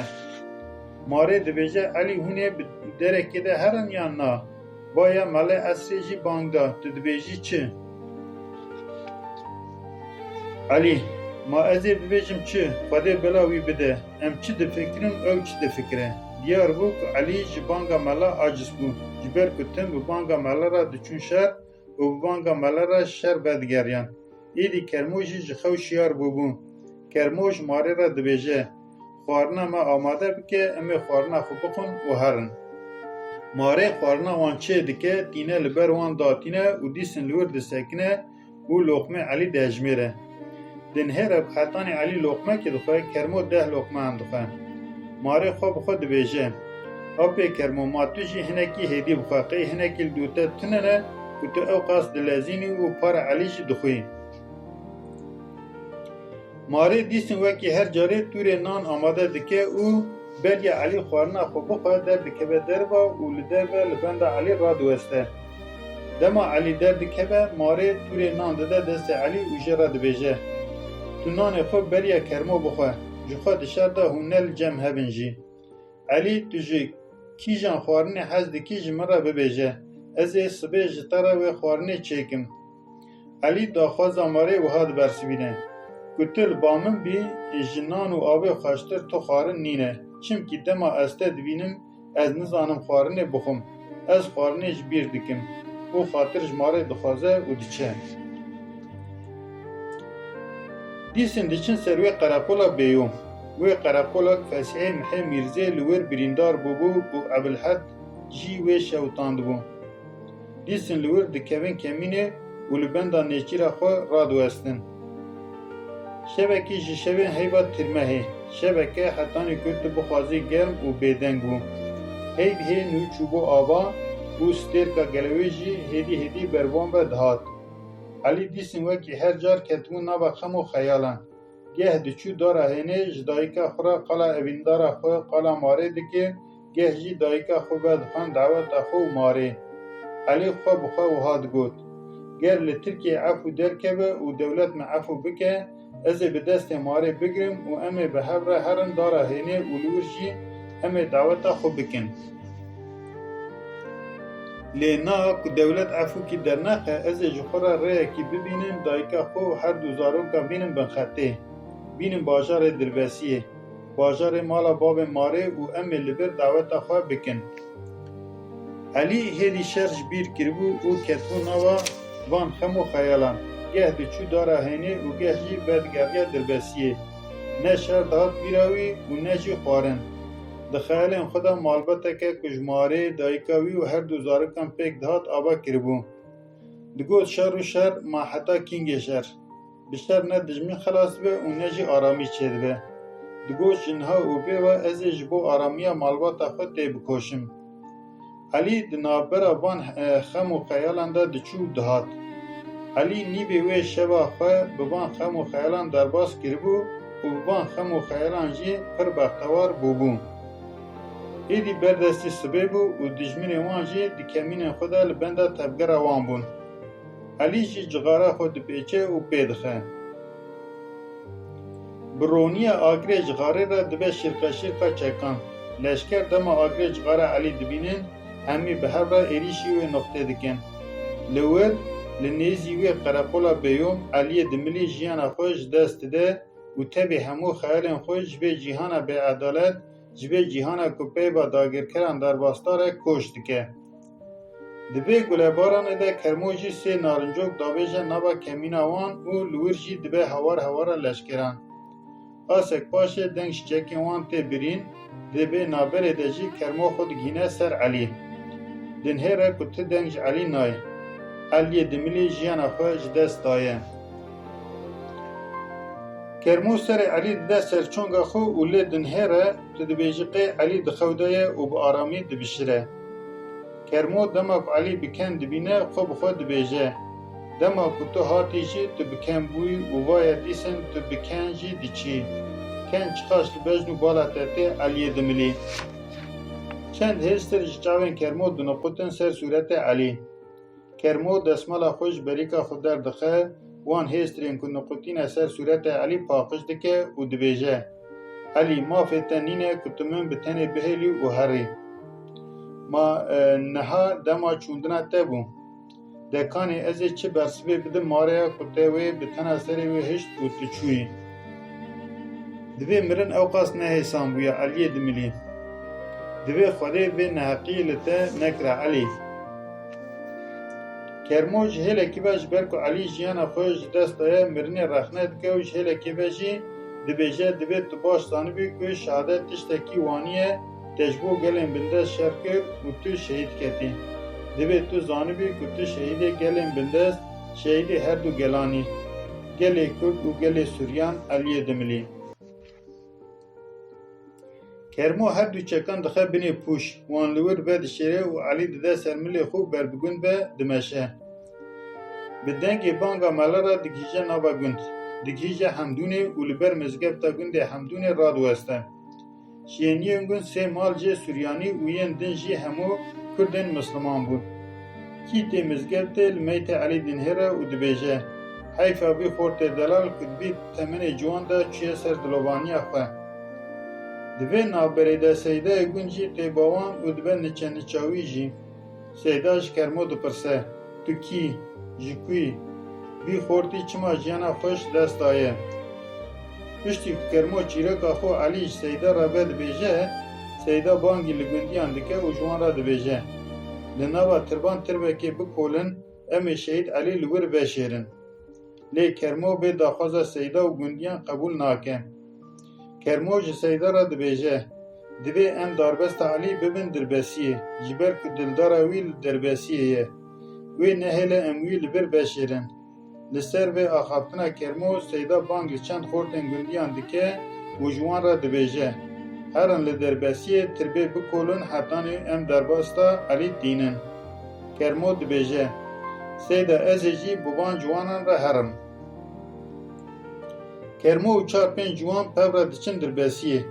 Marê dibêje, Elî, hûn ê bi derekê de herin yan na? Vaya Melê Esrê jî bang da, tu dibêjî çi? Elî, ma ez ê bibêjim çi? Xwedê bela wî bide. Em çi difikirin, ew çi difikire. Diyar bû ku Elî ji banga mela aciz bû. Ji ber ku tim bi banga mela re diçûn şer û bi banga mela re şer vedigeriyan. Êdî Kermo jî ji xew şiyar bûbû. Kermo ji Marê re dibêje, Xwarina me amade bike, em ê xwarina xwe bixwin û herin. Marê xwarina wan çê dike, tîne li ber wan datîne û dîsin li wir disekine û loqmê Elî dejmêre. Dinhêre ku hetanî Elî loqmekê dixwe, Kermo deh loqmeyan dixwe. Marê xwe bi xwe dibêje, Apê Kermo, ma tu jî hinekî hêdî bixwe, qey hinekî li dû te tune ne ku tu ew qas dilezînî û para Elî jî dixwî. Marê dîsin wekî her carê tûrê nan amade dike û Beriya Elî xwarina xwe bixwe derdikeve derva û li derve li benda Elî radiweste. Dema Elî derdikeve, marê tûrê nan dide destê Elî û jê re dibêje, Tu nanê xwe beriya Kermo bixwe, ji xwe di şer de hûn ne li cem hev in jî. Elî, tu ji kîjan xwarinê hez dikî, ji min re bibêje, ez ê sibê ji te re wê xwarinê çêkim. Elî daxwaza marê wiha dibersivîne, Ku tu li ba min bî, ji nan û avê xweştir tu xwarin nîne, çimkî dema ez te dibînim, ez nizanim xwarinê bixwim, ez xwarinê ji bîr dikim û xatir ji marê dixwaze û diçe. Dîsin diçin ser wê qereqola bêyom. Wê qereqola ku Fesîhê Mihê Mîrzê li wir birîndar bûbû û Ebilhed jî wê şewitandibû. Dîsin li wir dikevin kemînê û li benda nêçîra xwe radiwestin. Şevekî ji şevên heyva tirmehê, şeveke hetanî ku tu bixwazî germ û bêdeng bû. Heyv hê nû çûbû ava û stêrka gelewê jî hêdî hêdî ber van ve dihat. Elî dîsin wekî her car ketibû nava xem û xeyalan. Geh diçû dara hênê ji dayika xwe re qala evîndara xwe, qala marê dikir, geh jî dayika xwe vedixwend daweta xwe û marê. Elî xwe bi xwe wiha digot, Ger li Tirkiyeyê efû derkeve û dewlet min efû bike, ez ê bi destê marê bigirim û em ê bi hev re herin dara hênê û li wir jî em ê daweta xwe bikin. Lê niha ku dewlet efûkî dernexe, ez ê ji xwe re rêyekî bibînim, dayika xwe û her du zarokan bînim binxetê, bînim bajarê Dirbesiyê, bajarê mala bavê marê û em ê li vir daweta xwe bikin. Elî hêdî şer ji bîr kiribû û ketibû nava van xem û xeyalan. Geh diçû dara hênê û geh jî vedigeriya Dirbesiyê. Ne şer dihat bîra wî û ne jî xwarin. Di xeyalên xwe de malbateke ku ji marê, dayika wî û her du zarikan pêk dihat ava kiribû. Digot, Şer û şer, ma heta kîngê şer? Bi şer ne dijmin xelas dibe û ne jî aramî çêdibe. Digot, Ji niha û vê ve ez ê ji bo aramiya malbata xwe têbikoşim. Elî di navbera van, e, xem û xeyalan de diçû û dihat. Elî nîvê wê şeva xwe bi van xem û xeyalan derbas kiribû û bi van xem û xeyalan jî pir bextewar bûbû. Êdî berdestî sibê bû û dijminên wan jî di kemînên xwe de li benda tevgera wan bûn. Elî jî cixara xwe dipêçe û pê dixe. Bi roniya agirê cixarê re dibe şîrqeşîrqa çekan. Leşker dema agirê cixara Elî dibînin, hemî bi hev re êrîşî wê noqtê dikin. Li wir, li nêzî wê qereqola bêyom, Eliyê Dimilî jiyana xwe ji dest dide û tevî hemû xeyalên xwe ji vê cîhana bêedalet, ji vê cîhana ku peyva dagirkeran derbasdar e, koç dike. Di vê gulebaranê de Kermo jî sê narincok davêje nava kemîna wan û li wir jî dibe hewar hewara leşkeran. Qasek paşê deng ji çekên wan tê birîn, di vê navberê de jî Kermo xwe digihîne ser Elî. Dinhêre ku tu deng ji Elî nayê. Eliyê Dimilî jiyana xwe ji dest daye. Kermo serê Elî dide ser çonga xwe û lê dinhêre, tu dibêjî qey Elî di xew de ye û bi aramî dibişire. Kermo dema ku Elî bi ken dibîne, xwe bi xwe dibêje, Dema ku tu hatî jî tu bi ken bûyî û vaye dîsin tu bi ken jî diçî. Ken çiqas li bejn û bala te tê Eliyê Dimilî. Çend hêstir ji çavên Kermo diniqutin ser sûretê Elî. Kermo desmala xwe ji berîka xwe derdixe, wan hêstirên ku niqutîne ser sûretê Elî paqij dike û dibêje, Elî, mafê te nîne ku tu min bi tenê bihêlî û herî. Ma, e, niha dema çûndina te bû. De kanê ez ê çi bersivê bidim mareya ku te wê bi tena serê wê hişt û tu çûyî? Divê mirin ewqas nehêsan bûya Eliyê Dimilî. Divê Xwedê vê neheqiyê li te nekira Elî. Kermo ji hêlekî ve ji ber ku Elî jiyana xwe ji dest daye mirinê rexne dike û ji hêlekê ve jî dibêje, Divê tu baş zanibî ku şehadet tiştekî wanî ye, te ji bo gelên bindest şer kir û tu şehîd ketî. Divê tu zanibî ku tu şehîdê gelên bindest, şehîdê her du gelan î, gelê Kurd û gelê Suryan. Eliyê Dimilî. Kermo her du çekan dixe binê pûş, wan li wir vedişêre û Elî dide ser milê xwe û ber bi gund ve dimeşe. Bi dengê banga mele re digihîje nava gund. Digihîje Hemdûnê û li ber mizgefta gundê Hemdûnê radiweste. Şêniyên gund sê mal jê Suryanî û yên din jî hemû Kurdên Misliman bûn. Kî tê mizgeftê li meytê Elî dinihêre û dibêje, heyfa vî xortê delal ku di vî temenê ciwan de çûye ser dilovaniya xwe. Di vê navberê de Seydayê gund jî tê ba wan û dibe niçe niça wî jî. Seyda ji Kermo dipirse, tu kî, ji ku yî, vî xortî çima jiyana xwe ji dest daye? Piştî ku Kermo çîreka xwe Elî ji Seyda re vedibêje, Seyda bangî li gundiyan dike û ji wan re dibêje, li nava tirban tirbekê bikolin, em ê şehîd Elî li wir veşêrin. Lê Kermo vê daxwaza Seyda û gundiyan qebûl nake. Kermo ji Seyda re dibêje, divê em darbesta Elî bibin Dirbesiyê, ji ber ku dildara wî li Dirbesiyê ye. Wê nehêle em wî li vir veşêrin. Li ser vê axaftina Kermo Seyda bang li çend xortên gundiyan dike û ji wan re dibêje, herin li Dirbesiyê tirbê bikolin hetanî em darbesta Elî tînin. Kermo dibêje, Seyda, ez ê jî bi van ciwanan re herim. Kermo û çar pênc ciwan pev re diçin Dirbesiyê.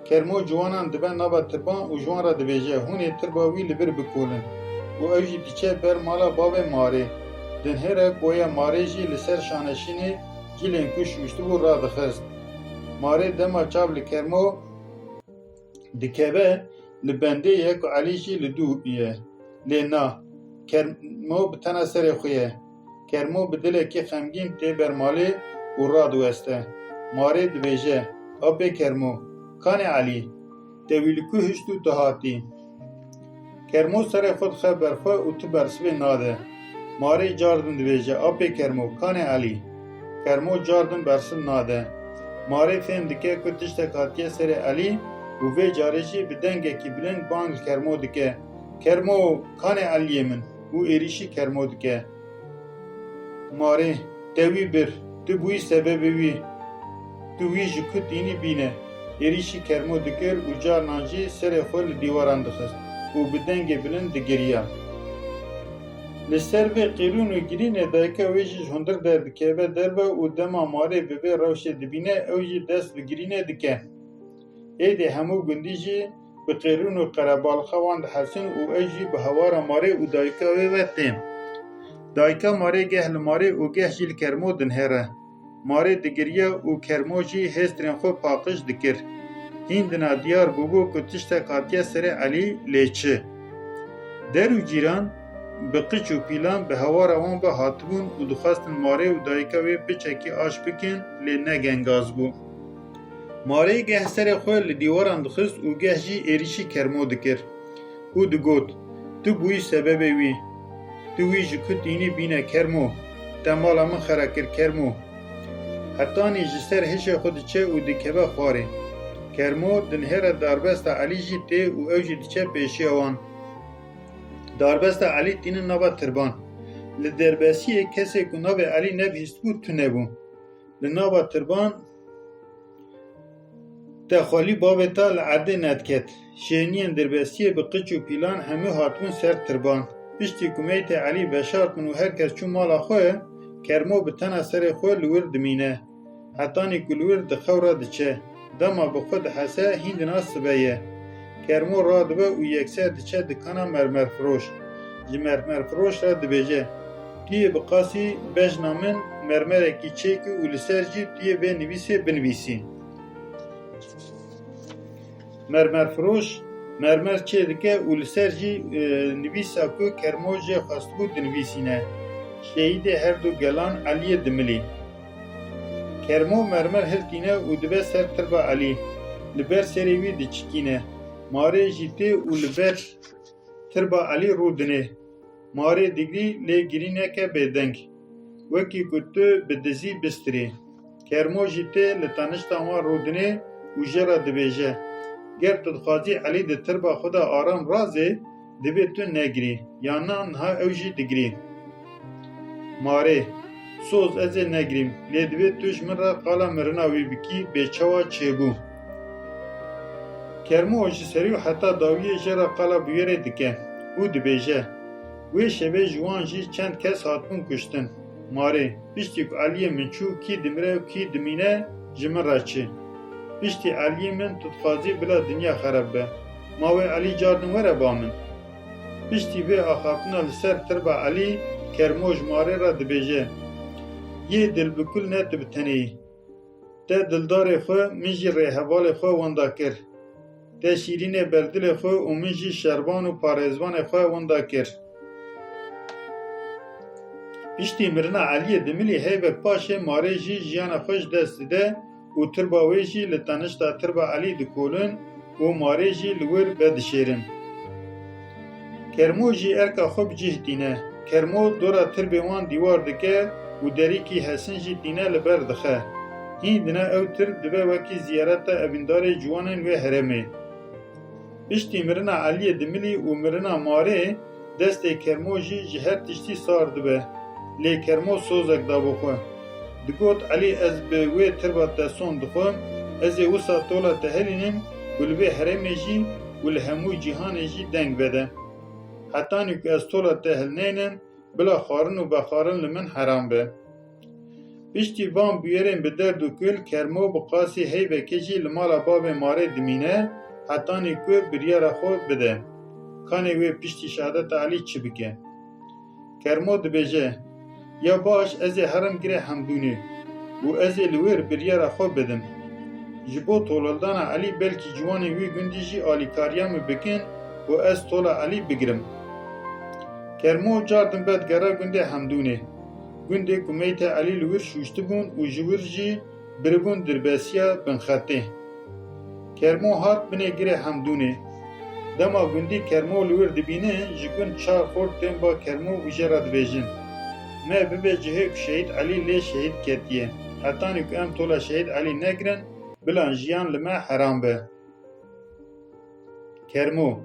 Kermo ciwanan dibe nava tirban û ji wan re dibêje, hûn ê tirba wî li vir bikolin. Û ew jî diçe ber mala bavê Marê. Dinhêre ku ya Marê jî li ser şaneşînê cilên ku şûştibû radixist. Marê dema çav li Kermo dikeve, li bendê ye ku Elî jî li dû ye. Lê na, Kermo bi tena serê xwe ye. Kermo bi dilekî xemgîn tê ber malê û radiweste. Marê dibêje, Apê Kermo, kanê Elî? Te wî li ku hişt û tu hatî? Kermo serê xwe dixe ber xwe û tu bersivê nade. Marê car din dibêje, Apê Kermo, kanê Elî? Kermo car din bersiv nade. Marê fêm dike ku tiştek hatiye serê Elî û vê carê jî bi dengekî bilind bang li Kermo dike, Kermo, kanê Eliyê min? Û êrîşî Kermo dike. Marê, te wî bir, tu bûyî sebebê wî, tu wî ji ku tînî bîne. Êrîşî Kermo dikir û carnan jî serê xwe li dîwaran dixist û bi dengê bilind digiriya. Li ser vê qîrûn û girînê dayika wê jî ji hundir derdikeve derve û dema Marê bi vê rewşê dibîne, ew jî dest bi girînê dike. Êdî hemû gundî jî bi qêrûn û qerebalixa wan dihesin û ew jî bi hewara Marê û dayika wê ve tên. Dayika Marê geh li Marê û geh jî li Kermo dinhêre. Marê digiriya û Kermo jî hêstirên xwe paqij dikir. Hîndina diyar bûbû ku tiştek hatiye serê Elî, lê çi? Der û cîran bi qiç û pîlan bi hewara wan ve hatibûn û dixwestin Marê û dayika wê piçekî aş bikin, lê ne gengaz bû. Marê geh serê xwe li dîwaran dixist û geh jî êrîşî Kermo dikir û digot, Tu bûyî sebebê wî. Tu wî ji ku tînî bîne Kermo. Te mala min xera kir Kermo. Hetanî ji ser hişê xwe diçe û dikeve xwarê. Kermo dinhêre darbesta Elî jî tê û ew jî diçe pêşiya wan. Darbesta Elî tînin nava tirban. Li Derbesiyê kesê ku navê Elî nebihîstibû tune bû. Li nava tirban te xwelî bavê te li erdê nediket. Şêniyên Derbesiyê bi qiç û pîlan hemû hatibûn ser tirban. Piştî ku meytê Elî veşartibûn û her kes çû mala xwe, Kermo bi tena serê xwe li wir dimîne. Hetanî ku li wir di xew re diçe. Dema bi xwe dihese hîndina sibe ye. Kermo radibe û yekser diçe dikana mermerfiroş. Ji mermerfiroş re dibêje, Tu yê bi qasî bejna min mermerekî çêkî û li ser jî tu yê vê nivîsê binivîsî. Mermerfiroş mermer çê dike û li ser jî, e, nivîsa ku Kermo jê xwestibû dinivîsîne, Şehîdê her du gelan Eliyê Dimilî. Kermo mermer hiltîne û dibe ser tirba Elî. Li ber serê wî diçikîne. Marê jî tê û li ber tirba Elî rûdinê. Marê digirî lê girîneke bêdeng. Wekî ku tu bi dizî bistirî. Kermo jî tê li tanişta wan rûdinê û jê re dibêje, Ger tu dixwazî Elî di tirba xwe de aram razê, divê tu negirî, yan na niha ew jî digirî. Marê, Soz ez ê negirîm, lê divê tu ji min re qala mirina wî bikî, bê çawa çêbû. Kermo ji serî û heta dawiyê jê re qala bûyerê dike û dibêje, Wê şevê ji wan jî çend kes hatibûn kuştin. Marê, Piştî ku Eliyê min çû, kî dimire û kî dimîne ji min re çi. Piştî Eliyê min tu dixwazî bila dinya xerab be. Ma wê Elî cardin were ba min. Piştî vê axaftina li ser tirba Elî, Kermo ji marê re dibêje: Yê dil bi kul ne tu bi tenê yî. Te dildarê xwe, min jî rêhevalê xwe wenda kir. Te şîrînê berdilê xwe û min jî şervan û parêzvanê xwe wenda kir. Piştî mirina Eliyê Dimilî heyvek paşê marê jî jiyana xwe ji dest dide û tirba wê jî li tenişta tirba Elî dikolin û marê jî li wir vedişêrin. Kermo jî erka xwe bi cih tîne. Kermo dora tirbê wan dîwar dike û derîkî hesin jî tîne li ber dixe. Hîn dine ew tir dibe wekî ziyareta evîndarê ciwanên wê herêmê. Piştî mirina Eliyê Dimilî û mirina marê, destê Kermo jî ji her tiştî sar dibe. Lê Kermo sozek dabû xwe. Digot: Elî, ez bi wê tirba te son dixwim, ez ê wisa tola te hilînim ku li vê herêmê jî û li hemû cîhanê jî deng vede. Hetanî ku ez tola te hilneynim, bila xwarin û vexwarin li min heram be. Piştî van bûyerên bi derd û kul, Kermo bi qasî heyvekê jî li mala bavê marê dimîne, hetanî ku biryara xwe bide. Kanê wê piştî şehadeta Elî çi bike? Kermo dibêje: Ya baş, ez ê herim Girê Hemdûnê û ez ê li wir biryara xwe bidim. Ji bo tolildana Elî belkî ciwanên wî gundî jî alîkariya min bikin û ez tola Elî bigirim. Kermo cardin vedigere gundê Hemdûnê. Gundê ku meytê Elî li wir şûştibûn û ji wir jî biribûn dirbesiya binxetê. Kermo hat binê Girê Hemdûnê. Dema gundî Kermo li wir dibînin, ji gund çar xort tên ba Kermo û jê re dibêjin: Me bibe cihê ku Şehîd Elî lê şehîd ketiye. Hetanî ku em tola Şehîd Elî negirin, bila jiyan li me heram be. Kermo: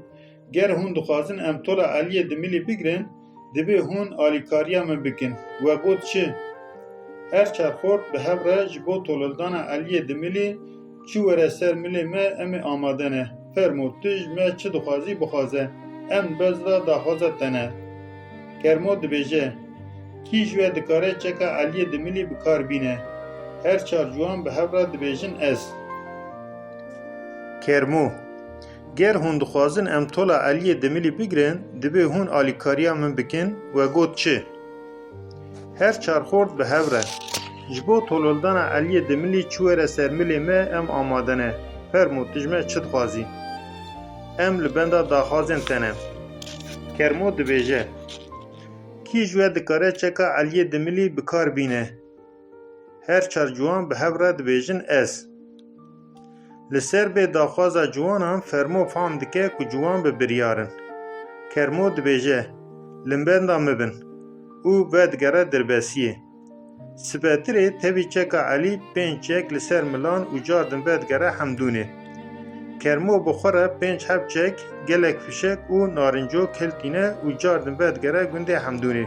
Ger hûn dixwazin em tola Eliyê Dimilî bigirin, divê hûn alîkariya min bikin. We got çi? Her çar xort bi hev re ji bo tolildana Eliyê Dimilî çi were ser milê me, em ê amade ne. Fermo, tu ji me çi dixwazî, bixwaze. Em li benda daxwaza te ne. Kermo dibêje: Kî ji we dikare çeka Eliyê Dimilî bi kar bîne? Her çar ciwan bi hev re dibêjin: Ez. Kermo: Ger hûn dixwazin em tola Eliyê Dimilî bigirin, divê hûn alîkariya min bikin. We got çi? Her çar xort bi hev re: Ji bo tolildana Eliyê Dimilî çi were ser milê me, em amade ne. Fermo, tu ji me çi dixwazî? Em li benda daxwazên te ne. Kermo dibêje: Kî ji we dikare çeka Eliyê Dimilî bi kar bîne? Her çar ciwan bi hev re dibêjin: Ez. Li ser vê daxwaza ciwanan Fermo fam dike ku ciwan bi biryar in. Kermo dibêje: Li benda min bin û vedigere dirbesiyê. Sibetirê tevî çeka Elî pênc çek li ser milan û cardin vedigere Hemdûnê. Kermo bi xwe re pênc heb çek, gelek fişek û narincok hiltîne û cardin vedigere gundê Hemdûnê.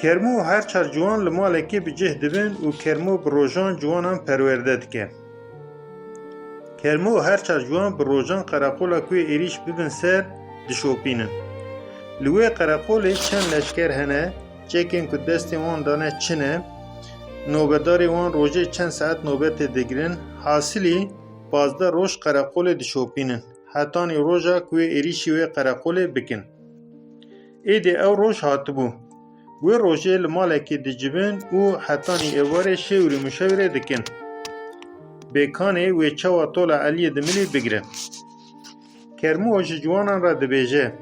Kermo û her çar ciwan li malekê bi cih dibin û Kermo bi rojan ciwanan perwerde dike. Kermo û her çar ciwan bi rojan qereqola ku yê êrîş bibin ser dişopînin. Li wê qereqolê çend leşker hene, çekên ku destên wan dane çi ne, nobedarê wan rojê çend saet nobetê digirin, hasilî pazdeh roj qereqolê dişopînin, hetanî roja ku wê êrîşî wê qereqolê bikin. Êdî ew roj hatibû. Wê rojê li malekê dicivin û hetanî êvarê şêwirî muşewirê dikin. Bê kanê wê çawa tola Eliyê Dimilî bigirin. Kermo ji ciwanan re dibêje: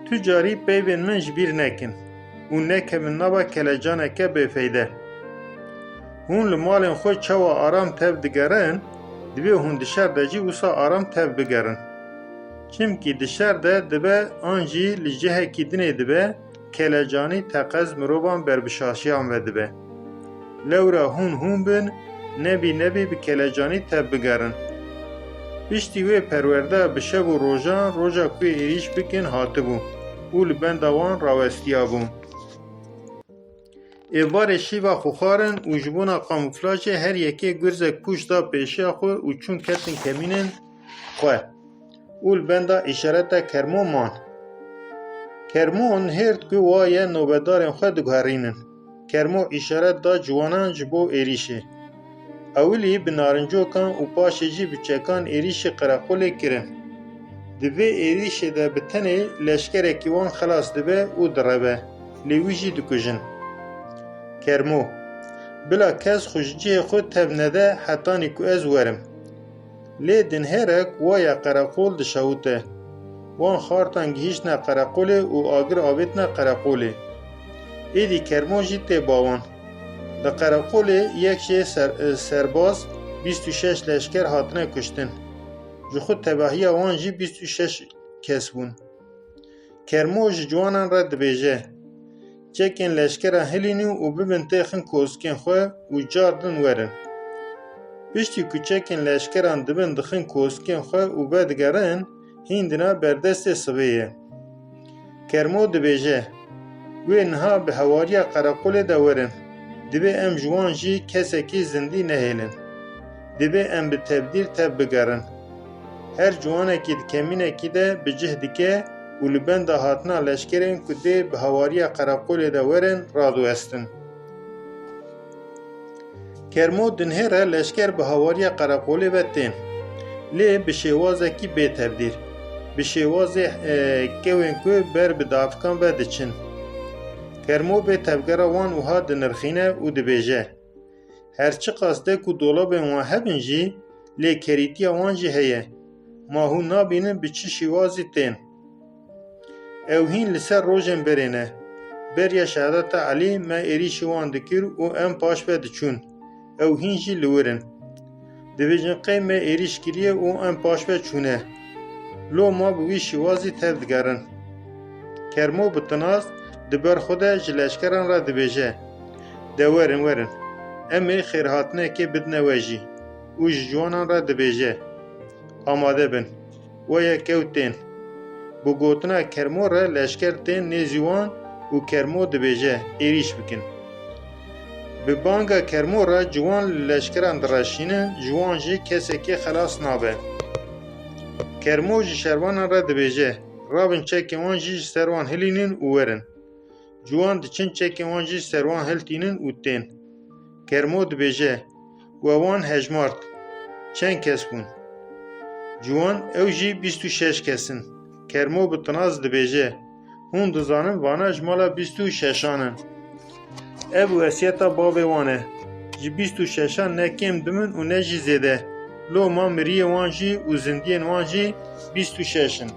Tu carî peyvên min ji bîr nekin û nekevin nava kelecaneke bêfeyde. Hûn li malên xwe çawa aram tev digerin, divê hûn di şer de jî wisa aram tev bigerin. Çimkî di şer de dibe an jî li cihekî dinê dibe, kelecanî teqez mirovan ber bi şaşiyan ve dibe. Lewra hûn hûn bin, nebî nebî bi kelecanî tev bigerin. Piştî wê perwerde bi şev û rojan, roja ku yê êrîş bikin hatibû û li benda wan rawestiyabû. Êvarê şîva xwe xwarin û ji bona kamuflajê her yekê gurzek pûç da pêşiya xwe û çûn ketin kemînên xwe û li benda îşareta Kermo man. Kermo nihêrt ku wa ye nobedarên xwe diguherînin. Kermo îşaret da ciwanan ji bo êrîşê. Ewilî bi narincokan û paşê jî bi çekan êrîşî qereqolê kirin. Di vê êrîşê de bi tenê leşkerekî wan xelas dibe û direve, lê wî jî dikujin. Kermo: Bila kes xwe ji cihê xwe tev nede hetanî ku ez werim. Lê dinhêrek waya qereqol dişewite. Wan xartan gihîştine qereqolê û agir avêtine qereqolê. Êdî Kermo jî tê ba wan. Li qereqolê yek jê ser-, serbaz, bîst û şeş leşker hatine kuştin. Ji xwe tevahiya wan jî bîst û şeş kes bûn. Kermo ji ciwanan re dibêje: Çekên leşkeran hilînin û bibin têxin koskên xwe û cardin werin. Piştî ku çekên leşkeran dibin dixin koskên xwe û vedigerin, hîn dina berdestê sibê ye. Kermo dibêje: Wê niha bi hewariya qereqolê de werin. Divê em ji wan jî kesekî zindî nehêlin. Divê em bi tevdîr tev bigerin. Her ciwanekî di kemînekî de bi cih dike û li benda hatina leşkerên ku dê bi hewariya qereqolê de werin radiwestin. Kermo dinhêre leşker bi hawariya qereqolê ve tên. Lê bi şêwazekî bê tevdîr. Bi şêwazê, e, kewên ku ber bi davikan ve diçin. Kermo bê tevgera wan wiha dinirxîne û dibêje: Her çiqas dek û dolabên wan hebin jî, lê kerîtiya wan jî heye. Ma hûn nabînin bi çi şîwazî tên? Ew hîn li ser rojên berê ne. Beriya şehadeta Elî me êrîşî wan dikir û em paş ve diçûn. Ew hîn jî li wir in. Dibêjin qey me êrîş kiriye û em paş ve çûne. Lo ma bi wî şîwazî tev digerin. Kermo bi tinas di ber xwe de ji leşkeran re dibêje: De werin, werin. Em ê xêrhatinekê bidine we jî. Û ji ciwanan re dibêje: Amade bin. Waya kew tên. Bi gotina Kermo re leşker tên nêzî wan û Kermo dibêje: Êrîş bikin. Bi banga Kermo re ciwan li leşkeran direşînin, ji wan jî kesekê xelas nabe. Kermo ji şervanan re dibêje: Rabin çekên wan jî ji ser wan hilînin û werin. Ciwan diçin çekên wan jî ji ser wan hiltînin û tên. Kermo dibêje: We wan hejmart. Çend kes bûn? Ciwan: Ew jî bîst û şeş kes in. Kermo bi tinas dibêje: Hûn dizanin vana ji mala bîst û şeşan in. Ev wesiyeta bavê wan e. Ji bîst û şeşan ne kêm dimin û ne jî zêde. Loma miriyê wan jî û zindiyên wan jî bîst û şeş in.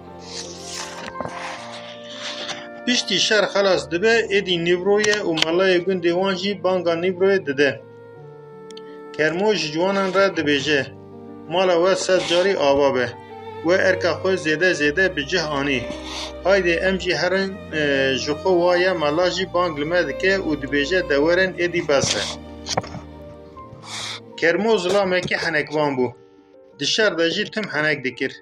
Piştî şer xelas dibe, êdî nîvro ye û melayê gundê wan jî banga nîvroyê dide. Kermo ji ciwanan re dibêje: Mala we sed carî ava be. We erka xwe zêde zêde bi cih anî. Haydê em jî herin, e, ji xwe waye mela jî bang li me dike û dibêje: De werin, êdî bes e. Kermo zilamekî henekvan bû. Di şer de jî tim henek dikir.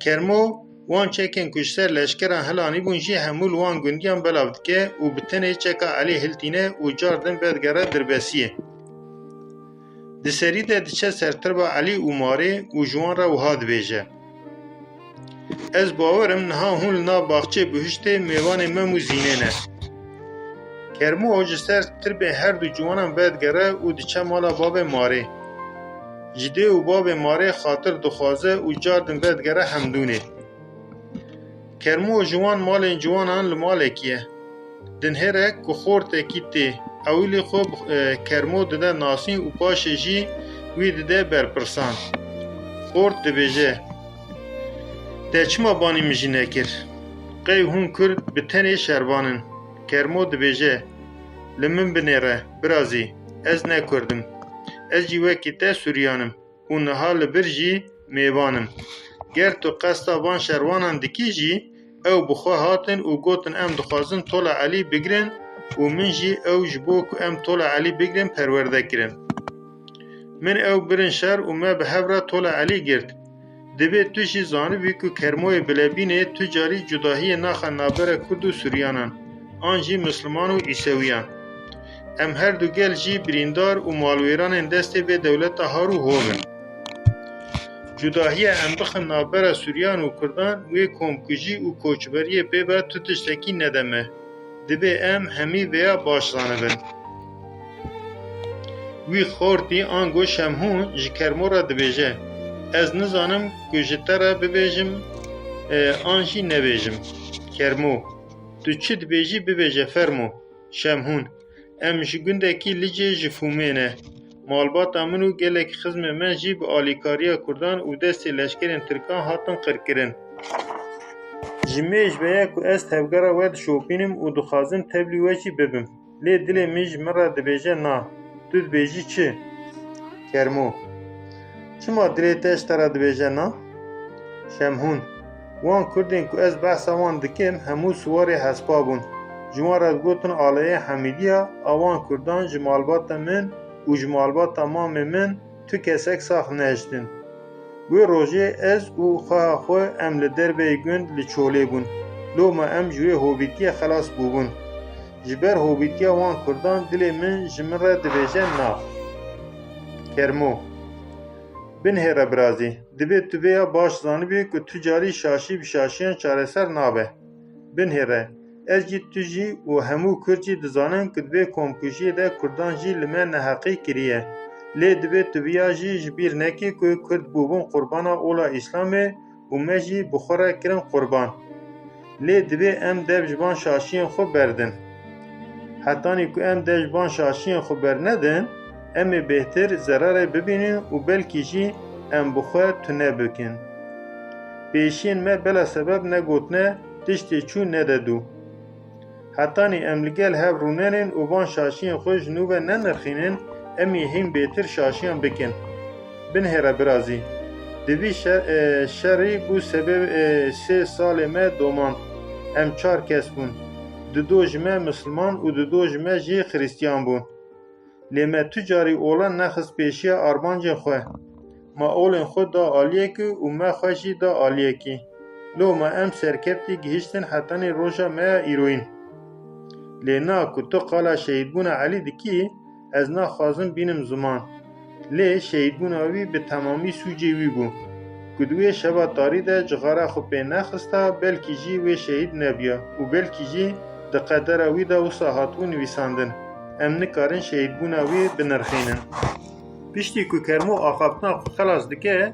Kermo wan çekên ku ji ser leşkeran hilanîbûn jî hemû li wan gundiyan belav dike û bi tenê çeka Elî hiltîne û cardin vedigere Dirbesiyê. Di serî de diçe ser tirba Elî û Marê û ji wan re wiha dibêje: Ez bawer im niha hûn li nav baxçeyê bihuştê mêvanê Mem û Zînê ne. Kermo ji ser tirbê her du ciwanan vedigere û diçe mala bavê Marê. Ji dê û bavê Marê xatir dixwaze û cardin vedigere Hemdûnê. Kermo ji wan malên ciwanan li malekî ye. Dinhêrek ku xortekî tê, ewilî xwe bi, e, Kermo dide nasîn û paşê jî wî dide berpirsan. Xort dibêje: Te çima banî min jî nekir? Qey hûn Kurd bi tenê şervan in? Kermo dibêje: Li min binêre, birazî, ez ne Kurd im. Ez jî wekî te Suryan im û niha li vir jî mêvan im. Ger tu qesta van şervanan dikî jî, ew bi xwe hatin û gotin: Em dixwazin tola Elî bigirin û min jî ew ji bo ku em tola Elî bigirin perwerde kirin. Min ew birin şer û me bi hev re tola Elî girt. Divê tu jî zanibî ku Kermoyê Bilebînê tu carî cudahiyê naxe navbera Kurd û Suryanan, an jî Misliman û Îsewiyan. Em her du gel jî birîndar û malwêranên destê vê dewleta har û hov in. Cudahiya em bixin navbera Suryan û Kurdan, wê komkujî û koçberiyê pê ve tu tiştekî nede me. Divê em hemî vêya baş zanibin. Wî xortî ango Şemhûn ji Kermo re dibêje, Ez nizanim ku ji te re bibêjim, e, an jî nebêjim. Kermo, Tu çi dibêjî bibêje fermo. Şemhûn, Em ji gundekî Licê ji Fûmê ne. Malbata min û gelek xizmê me jî bi alîkariya Kurdan û destê leşkerên Tirkan hatin qirkirin. Ji mêj ve ye ku ez tevgera we dişopînim û dixwazim tevlî we jî bibim. Lê dilê min ji min re dibêje na. Tu dibêjî çi? Kermo, Çima dilê te ji te re dibêje na? Şemhûn, Wan Kurdên ku ez behsa wan dikim, hemû siwarê hespa bûn. Ji wan re digotin aleyê Hemîdiya, a wan Kurdan ji malbata min û ji malbata mamê min tu kesek sax nehiştin. Wê rojê ez û xweha xwe em li derveyî gund li çolê bûn. Loma em ji wê hobîtiyê xelas bûbûn. Ji ber hobîtiya wan Kurdan dilê min ji min re dibêje na. Kermo, Binhêre birazî, divê tu vêya baş zanibî ku tu carî şaşî bi şaşiyan çareser nabe. Binhêre, ez jî, tu jî û hemû Kurd jî dizanin ku di vê komkujiyê de Kurdan jî li me neheqî kiriye. Lê divê tu viya jî ji bîr nekî ku Kurd bûbûn qurbana ola Îslamê û me jî bi xwe re kirin qurban. Lê divê em dev ji van şaşiyên xwe berdin. Hetanî ku em dev ji van şaşiyên xwe bernedin, em ê bêhtir zerarê bibînin û belkî jî em bi xwe tune bikin. Pêşiyên me bela sebeb negotine, tiştê çû nede dû. Hetanî em li gel hev rûnenên û van şaşiyên xwe ji nû ve nenirxînin, em ê hîn bêtir şaşiyan bikin. Binhêre birazî. Di vî şe-, e, şerî bû sebeb, e, sê salê me doman. Em çar kes bûn. Dido ji me misilman û dido ji me jî xirîstiyan bûn. Lê me tu carî olan nexist pêşiya armancên xwe. Me olên xwe da aliyekî û me xwe jî da aliyekî. Loma em serkevtî gihiştin hetanî roja me ya îroyîn. Lê na ku tu qala şehîdbûna Elî dikî, ez naxwazim bînim ziman. Lê şehîdbûna wî bi temamî sûcê wî bû. Ku di wê şeva tarî de cixara xwe pê nexista, belkî jî wê şehîd nebiya û belkî jî di qedera wî de wisa hatibû nivîsandin. Em nikarin şehîdbûna wî binirxînin. Piştî ku Kermo axaftina xwe xelas dike,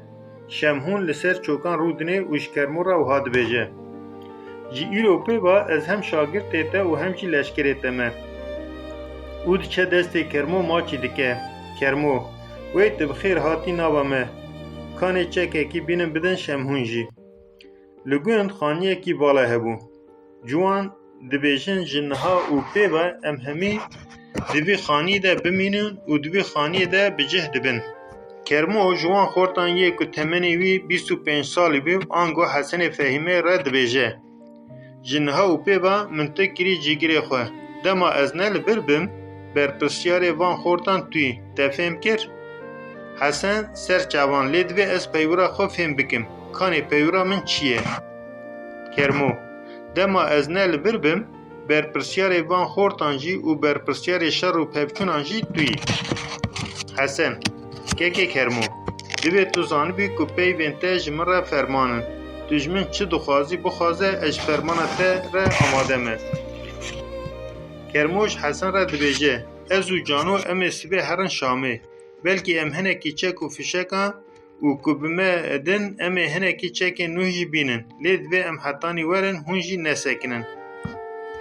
Şemhûn li ser çokan rûdinê û ji Kermo re wiha dibêje, Ji îro pê ve ez hem şagirtê te û hem jî leşkerê te me. Û diçe destê Kermo maçî dike. Kermo, Wey tu bi xêr hatî nava me. Kanê çekekî bînin bidin Şemhûn jî. Li gund xaniyekî vala hebû. Ciwan dibêjin ji niha û pê ve em hemî di vî xanî de bimînin û di vî xaniyê de bi cih dibin. Kermo ji wan xortan yê ku temenê wî bîst û pênc salî bû, ango Hesenê Fehîmê re dibêje, Ji niha û pê ve min tu kirî cîgirê xwe. Dema ez ne li vir bim, berpirsyarê van xortan tu yî. Te fêm kir? Hesen, ser çavan, lê divê ez peywira xwe fêm bikim. Kanê peywira min çi ye? Kermo, Dema ez ne li vir bim, berpirsyarê van xortan jî û berpirsyarê şer û pevçûnan jî tu yî. Hesen, Kekê Kermo, divê tu zanibî ku peyvên te ji min re ferman in. Tu ji min çi dixwazî bixwaze, ez ji fermana te re amade me. Kermo ji Hesen re dibêje, Ez û Cano em ê sibê herin Şamê. Belkî em hinekî çek û fişekan û ku bi me din em ê hinekî çekên nû jî bînin. Lê divê em hetanî werin hûn jî nesekinin.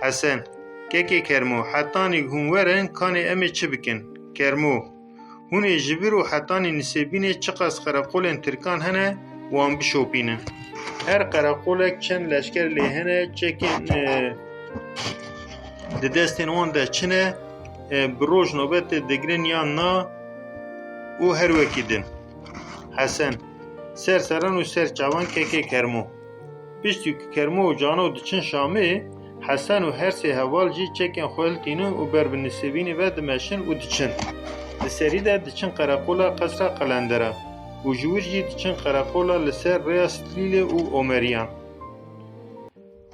Hesen, Kekê Kermo, hetanî hûn werin kanê em ê çi bikin? Kermo, Hûn ê ji vir û hetanî Nisêbînê çiqas qereqolên tirkan hene, wan bişopînin. Her qereqolek çend leşker lê hene, çekên, e, di destên wan de çi ne, e, bi roj nobetê digrin yan na û her wekî din. Hesen, Ser seran û ser çavan kekê Kermo. Piştî ku Kermo û Cano diçin Şamê, Hesen û her sê heval jî çekên xwe hiltînin û ber bi Nisêbînê ve dimeşin û diçin. Li serî de diçin qereqola Qesra Qelendera û ji wir jî diçin qereqola li ser rêya Stilîlê û Omeriyan.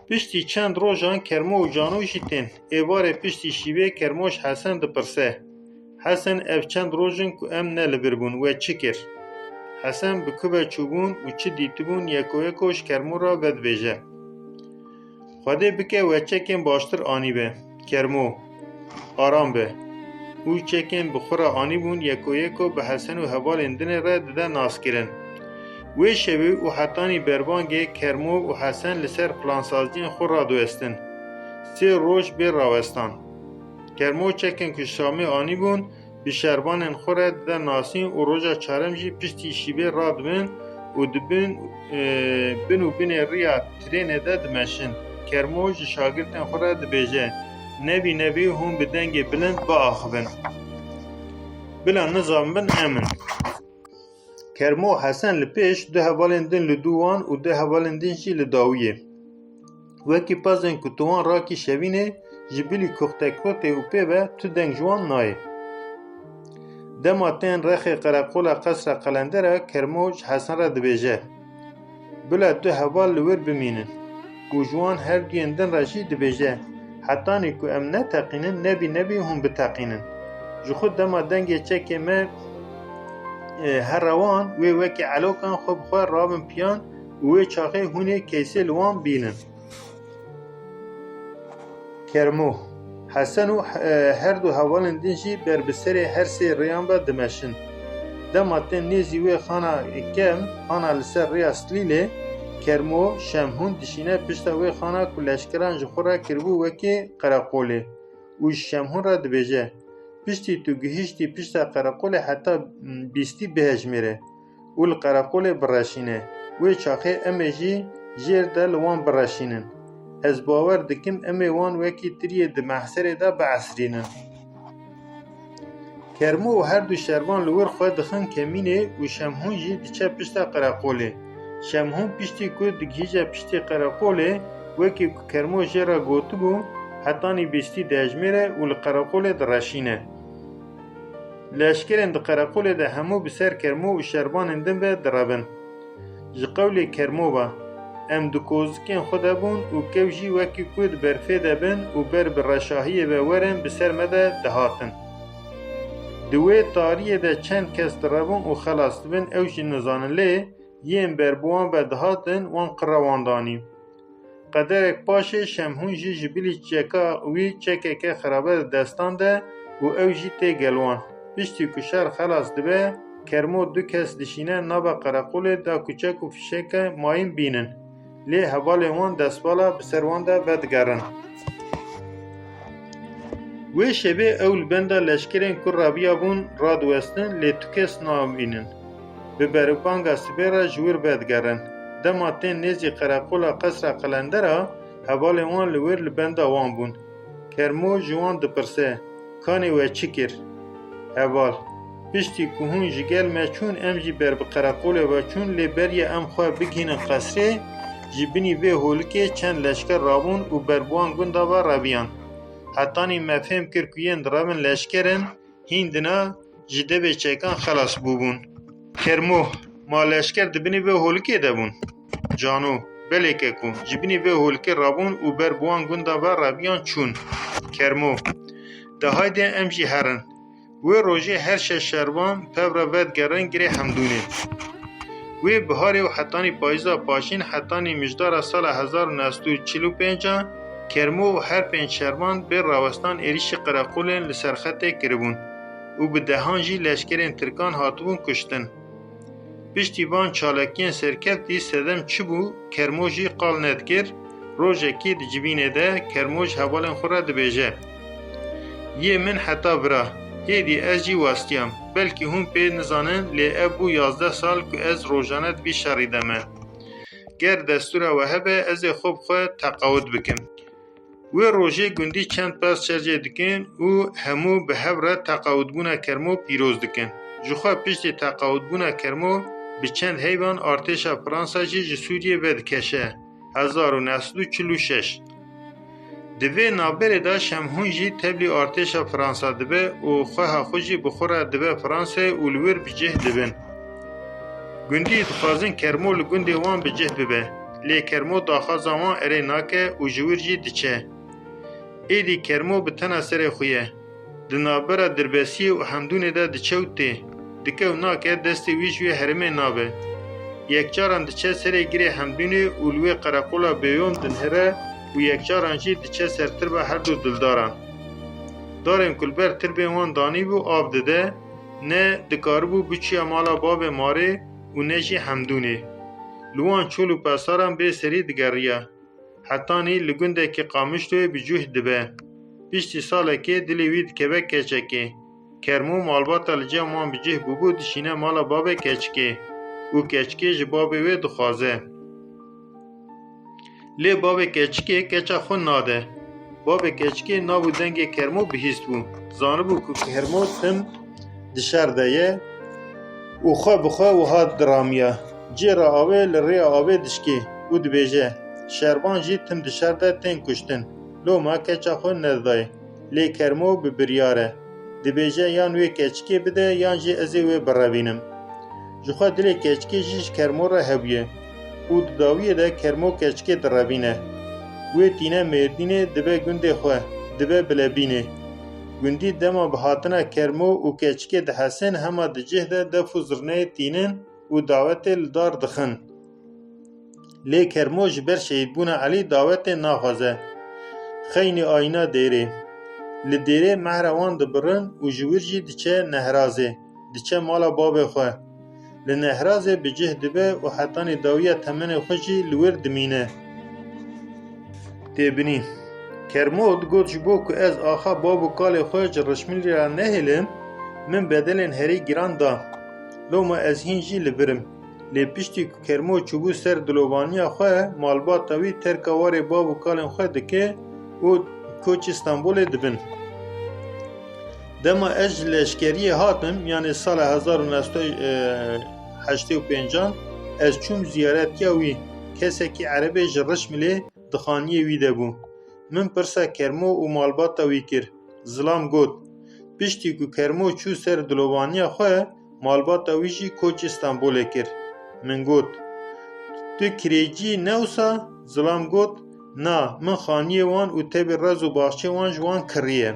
Piştî çend rojan Kermo û Cano jî tên. Êvarê piştî şîvê Kermo ji Hesen dipirse, Hesen, ev çend roj in ku em ne li vir bûn, we çi kir? Hesen bi ku ve çûbûn û çi dîtibûn yeko yeko ji Kermo re vedibêje. Xwedê bike we çekên baştir anîbe. Kermo, Aram be. û çekên bi xwe re anîbûn, yeko yeko bi Hesen û hevalên din ê re dide naskirin. Wê şevê û hetanî berbangê Kermo û Hesen li ser plansaziyên xwe radiwestin. Sê roj bê rawestan. Kermo çekên ku Şamê anîbûn, bi şervanên xwe re dide nasîn û roja çarem jî piştî şîvê radibin û di bin, e, bin û binê riya trênê de dimeşin. Kermo ji şagirtên xwe re dibêje, "Nebî nebî hûn bi dengê bilind biaxivin. Bila nizanibin em in." Kermo û Hesen li pêş, du hevalên din li dû wan û du hevalên din jî li dawiyê. Wekî pezên ku tu wan rakî şevînê, ji bilî kuxtekotê û pê ve tu deng ji wan nayê. Dema tên rexê qereqola Qesra Qelendera, Kermo ji Hesen re dibêje, "Bila du heval li wir bimînin." Û ji wan her duyên din re jî dibêje, "Hetanî ku em neteqînin, nebî nebî hûn biteqînin." Ji xwe dema dengê çekê me, e, here wan, wê wekî elokan xwe bi xwe rabin piyan û wê çaxê hûn ê keysê li wan bînin. Kermo, Hesen û, e, her du hevalên din jî ber bi serê her sê rêyan ve dimeşin. Dema tên nêzî wê xana kem, xana li ser rêya Slîlê, Kermo, Şemhûn dişîne pişta wê xana ku leşkeran ji xwe re kiribû wekî qereqolê û ji Şemhûn re dibêje, "Piştî tu gihiştî pişta qereqolê heta, m, bîstî bihejmêre û li qereqolê bireşîne. Wê çaxê em ê jî jêr de li wan bireşînin. Ez bawer dikim em ê wan wekî tiriyê di mehserê de biesrînin." Kermo û her du şervan li wir xwe dixin kemînê û Şemhûn jî diçe pişta qereqolê. Şemhûn piştî ku digihîje piştî qereqolê, wekî ku Kermo jê re gotibû, hetanî bîstî dihejmêre û li qereqolê direşîne. Leşkerên di qereqolê de hemû bi ser Kermo û şervanên din ve direbin. Ji qewlê Kermo ve, em di kozikên xwe de bûn û kew jî wekî ku di berfê de bin û ber bi reşahiyê ve werin bi ser me de dihatin. Di wê tariyê de çend kes direbin û xelas dibin, ew jî nizanin, lê yên ber bi wan ve dihatin, wan qira wan danî. Qederek paşê Şemhûn jî ji bilî çeka wî çekeke xirabe di destan de û ew jî tê gel wan. Piştî ku şer xelas dibe, Kermo du kes dişîne nava qereqolê da ku çek û fişeke mayîn bînin. Lê hevalên wan destvala bi ser wan de vedigerin. Wê şevê ew li benda leşkerên ku rabiyabûn radiwestin, lê tu kes nabînin. Bi berbanga sibê re ji wir vedigerin. Dema tên nêzî qereqola Qesra Qelendera, hevalên wan li wir li benda wan bûn. Kermo ji wan dipirse, "Kanê we çi kir?" Heval, "Piştî ku hûn ji gel me çûn, em jî ber bi qereqolê ve çûn, lê beriya em xwe bigihînin qesrê, ji binî vê holikê çend leşker rabûn û ber bi wan gunda ve reviyan. Hetanî me fêm kir ku yên direbin leşker in, hîn dina ji devê çekan xelas bûbûn." Kermo, "Ma leşker di binî vê holikê de bûn?" Cano, "Belê keko, ji binî vê holikê rabûn û ber bi wan gunda ve reviyan çûn." Kermo, "De haydê em jî herin." Wê rojê her şeş şervan pev re vedigerin Girê Hemdûnê. Wê biharê û hetanî payîza paşîn, hetanî mijdara sala hezar û neh sed û çil û pênc a, Kermo û her pênc şervan bê rawestan êrîşî qereqolên li ser xetê kiribûn û bi dehan jî leşkerên tirkan hatibûn kuştin. Piştî van çalakiyên serkeftî sedem çi bû, Kermo jî qal nedikir. Rojekê di civînê de Kermo ji hevalên xwe re dibêje, "Yê min heta vira, êdî ez jî westiyam. Belkî hûn pê nizanin, lê ev bû yazdeh sal ku ez rojane di vî şerî de me. Ger destûra we hebe, ez ê xwe bi xwe teqawit bikim." Wê rojê gundî çend pez çercê dikin û hemû bi hev re teqawitbûna Kermo pîroz dikin. Jixwe piştî teqawitbûna Kermo bi çend heyvan artêşa Fransa jî ji Sûriyê vedikeşe. Hezar û neh sed û çil û şeş. Di vê navberê de Şemhûn jî tevlî artêşa Fransa dibe û xweha xwe jî bi xwe re dibe Fransayê û li wir bi cih dibin. Gundî dixwazin Kermo li gundê wan bi cih bibe, lê Kermo daxwaza wan erê nake û ji wir jî diçe. Êdî Kermo bi tena serê xwe ye. Di navbera Dirbesiyê û Hemdûnê de diçe û tê. Dike û nake destê wî ji wê herêmê nabe. Yekcaran diçe serê Girê Hemdûnê û li wê qereqola Bêyon dinihêre û yekcaran jî diçe ser tirba her du dildaran. Darên ku li ber tirbên wan danîbû av dide, ne dikaribû biçûya mala bavê Marê û ne jî Hemdûnê. Li wan çol û pesaran bê serî digeriya. Hetanî li gundekî Qamişloyê bi cûh dibe. Piştî salekê dilê wî dikeve keçekê. Kermo malbata li cem wan bi cih bûbû dişîne mala bavê keçikê û keçikê ji bavê wê dixwaze. Lê bavê keçikê keça xwe nade. Bavê keçikê nav û dengê Kermo bihîstbû. Zanibû ku Kermo tim di şer de ye û xwe bi xwe wiha diramiya. Cê re avê li rêya avê dişkê û dibêje, şervan jî tim di şer de tên kuştin. Loma keça xwe nedidayê. Lê Kermo bi biryar e. Dibêje yan wê keçikê bide yan jî ez ê wê birevînim. Ji xwe dilê keçikê jî ji Kermo re hebûye û di dawiyê de Kermo keçikê direvîne. Wê tîne Mêrdînê dibe gundê xwe, dibe Bilebînê. Gundî dema bi hatina Kermo û keçikê dihesin hema di cih de def û zirneyê tînin û dawetê li dar dixin. Lê Kermo ji ber şehîdbûna Elî dawetê naxwaze. Xeynî ayîna dêrê. Li dêrê mehra wan dibirin û ji wir jî diçe Nehrazê, diçe mala bavê xwe. Li Nehrazê bi cih dibe û hetanî dawiya temenê xwe jî li wir dimîne. Têbinî. Kermo digot, ji bo ku ez axa bav û kalê xwe ji Rişmilî re nehêlim, min bedelên herî giran da. Loma ez hîn jî li vir im. Lê piştî ku Kermo çûbû ser dilovaniya xwe, malbata wî terka warê bav û kalên xwe dike û koçî Stenbolê dibin. Dema ez ji leşkeriyê hatim, yanê sala hezar û neh sed û heştê û pêncan, ez çûm ziyaretiya wî. Kesekî erebê ji Rişmilê di xaniyê wî de bû. Min pirsa Kermo û malbata wî kir. Zilam got, piştî ku Kermo çû ser dilovaniya xwe, malbata wî jî koçî Stenbolê kir. Min got, tu kirêcî ne wisa? Zilam got, na, min xaniyê wan û tevî rez û baxçê wan ji wan kiriye.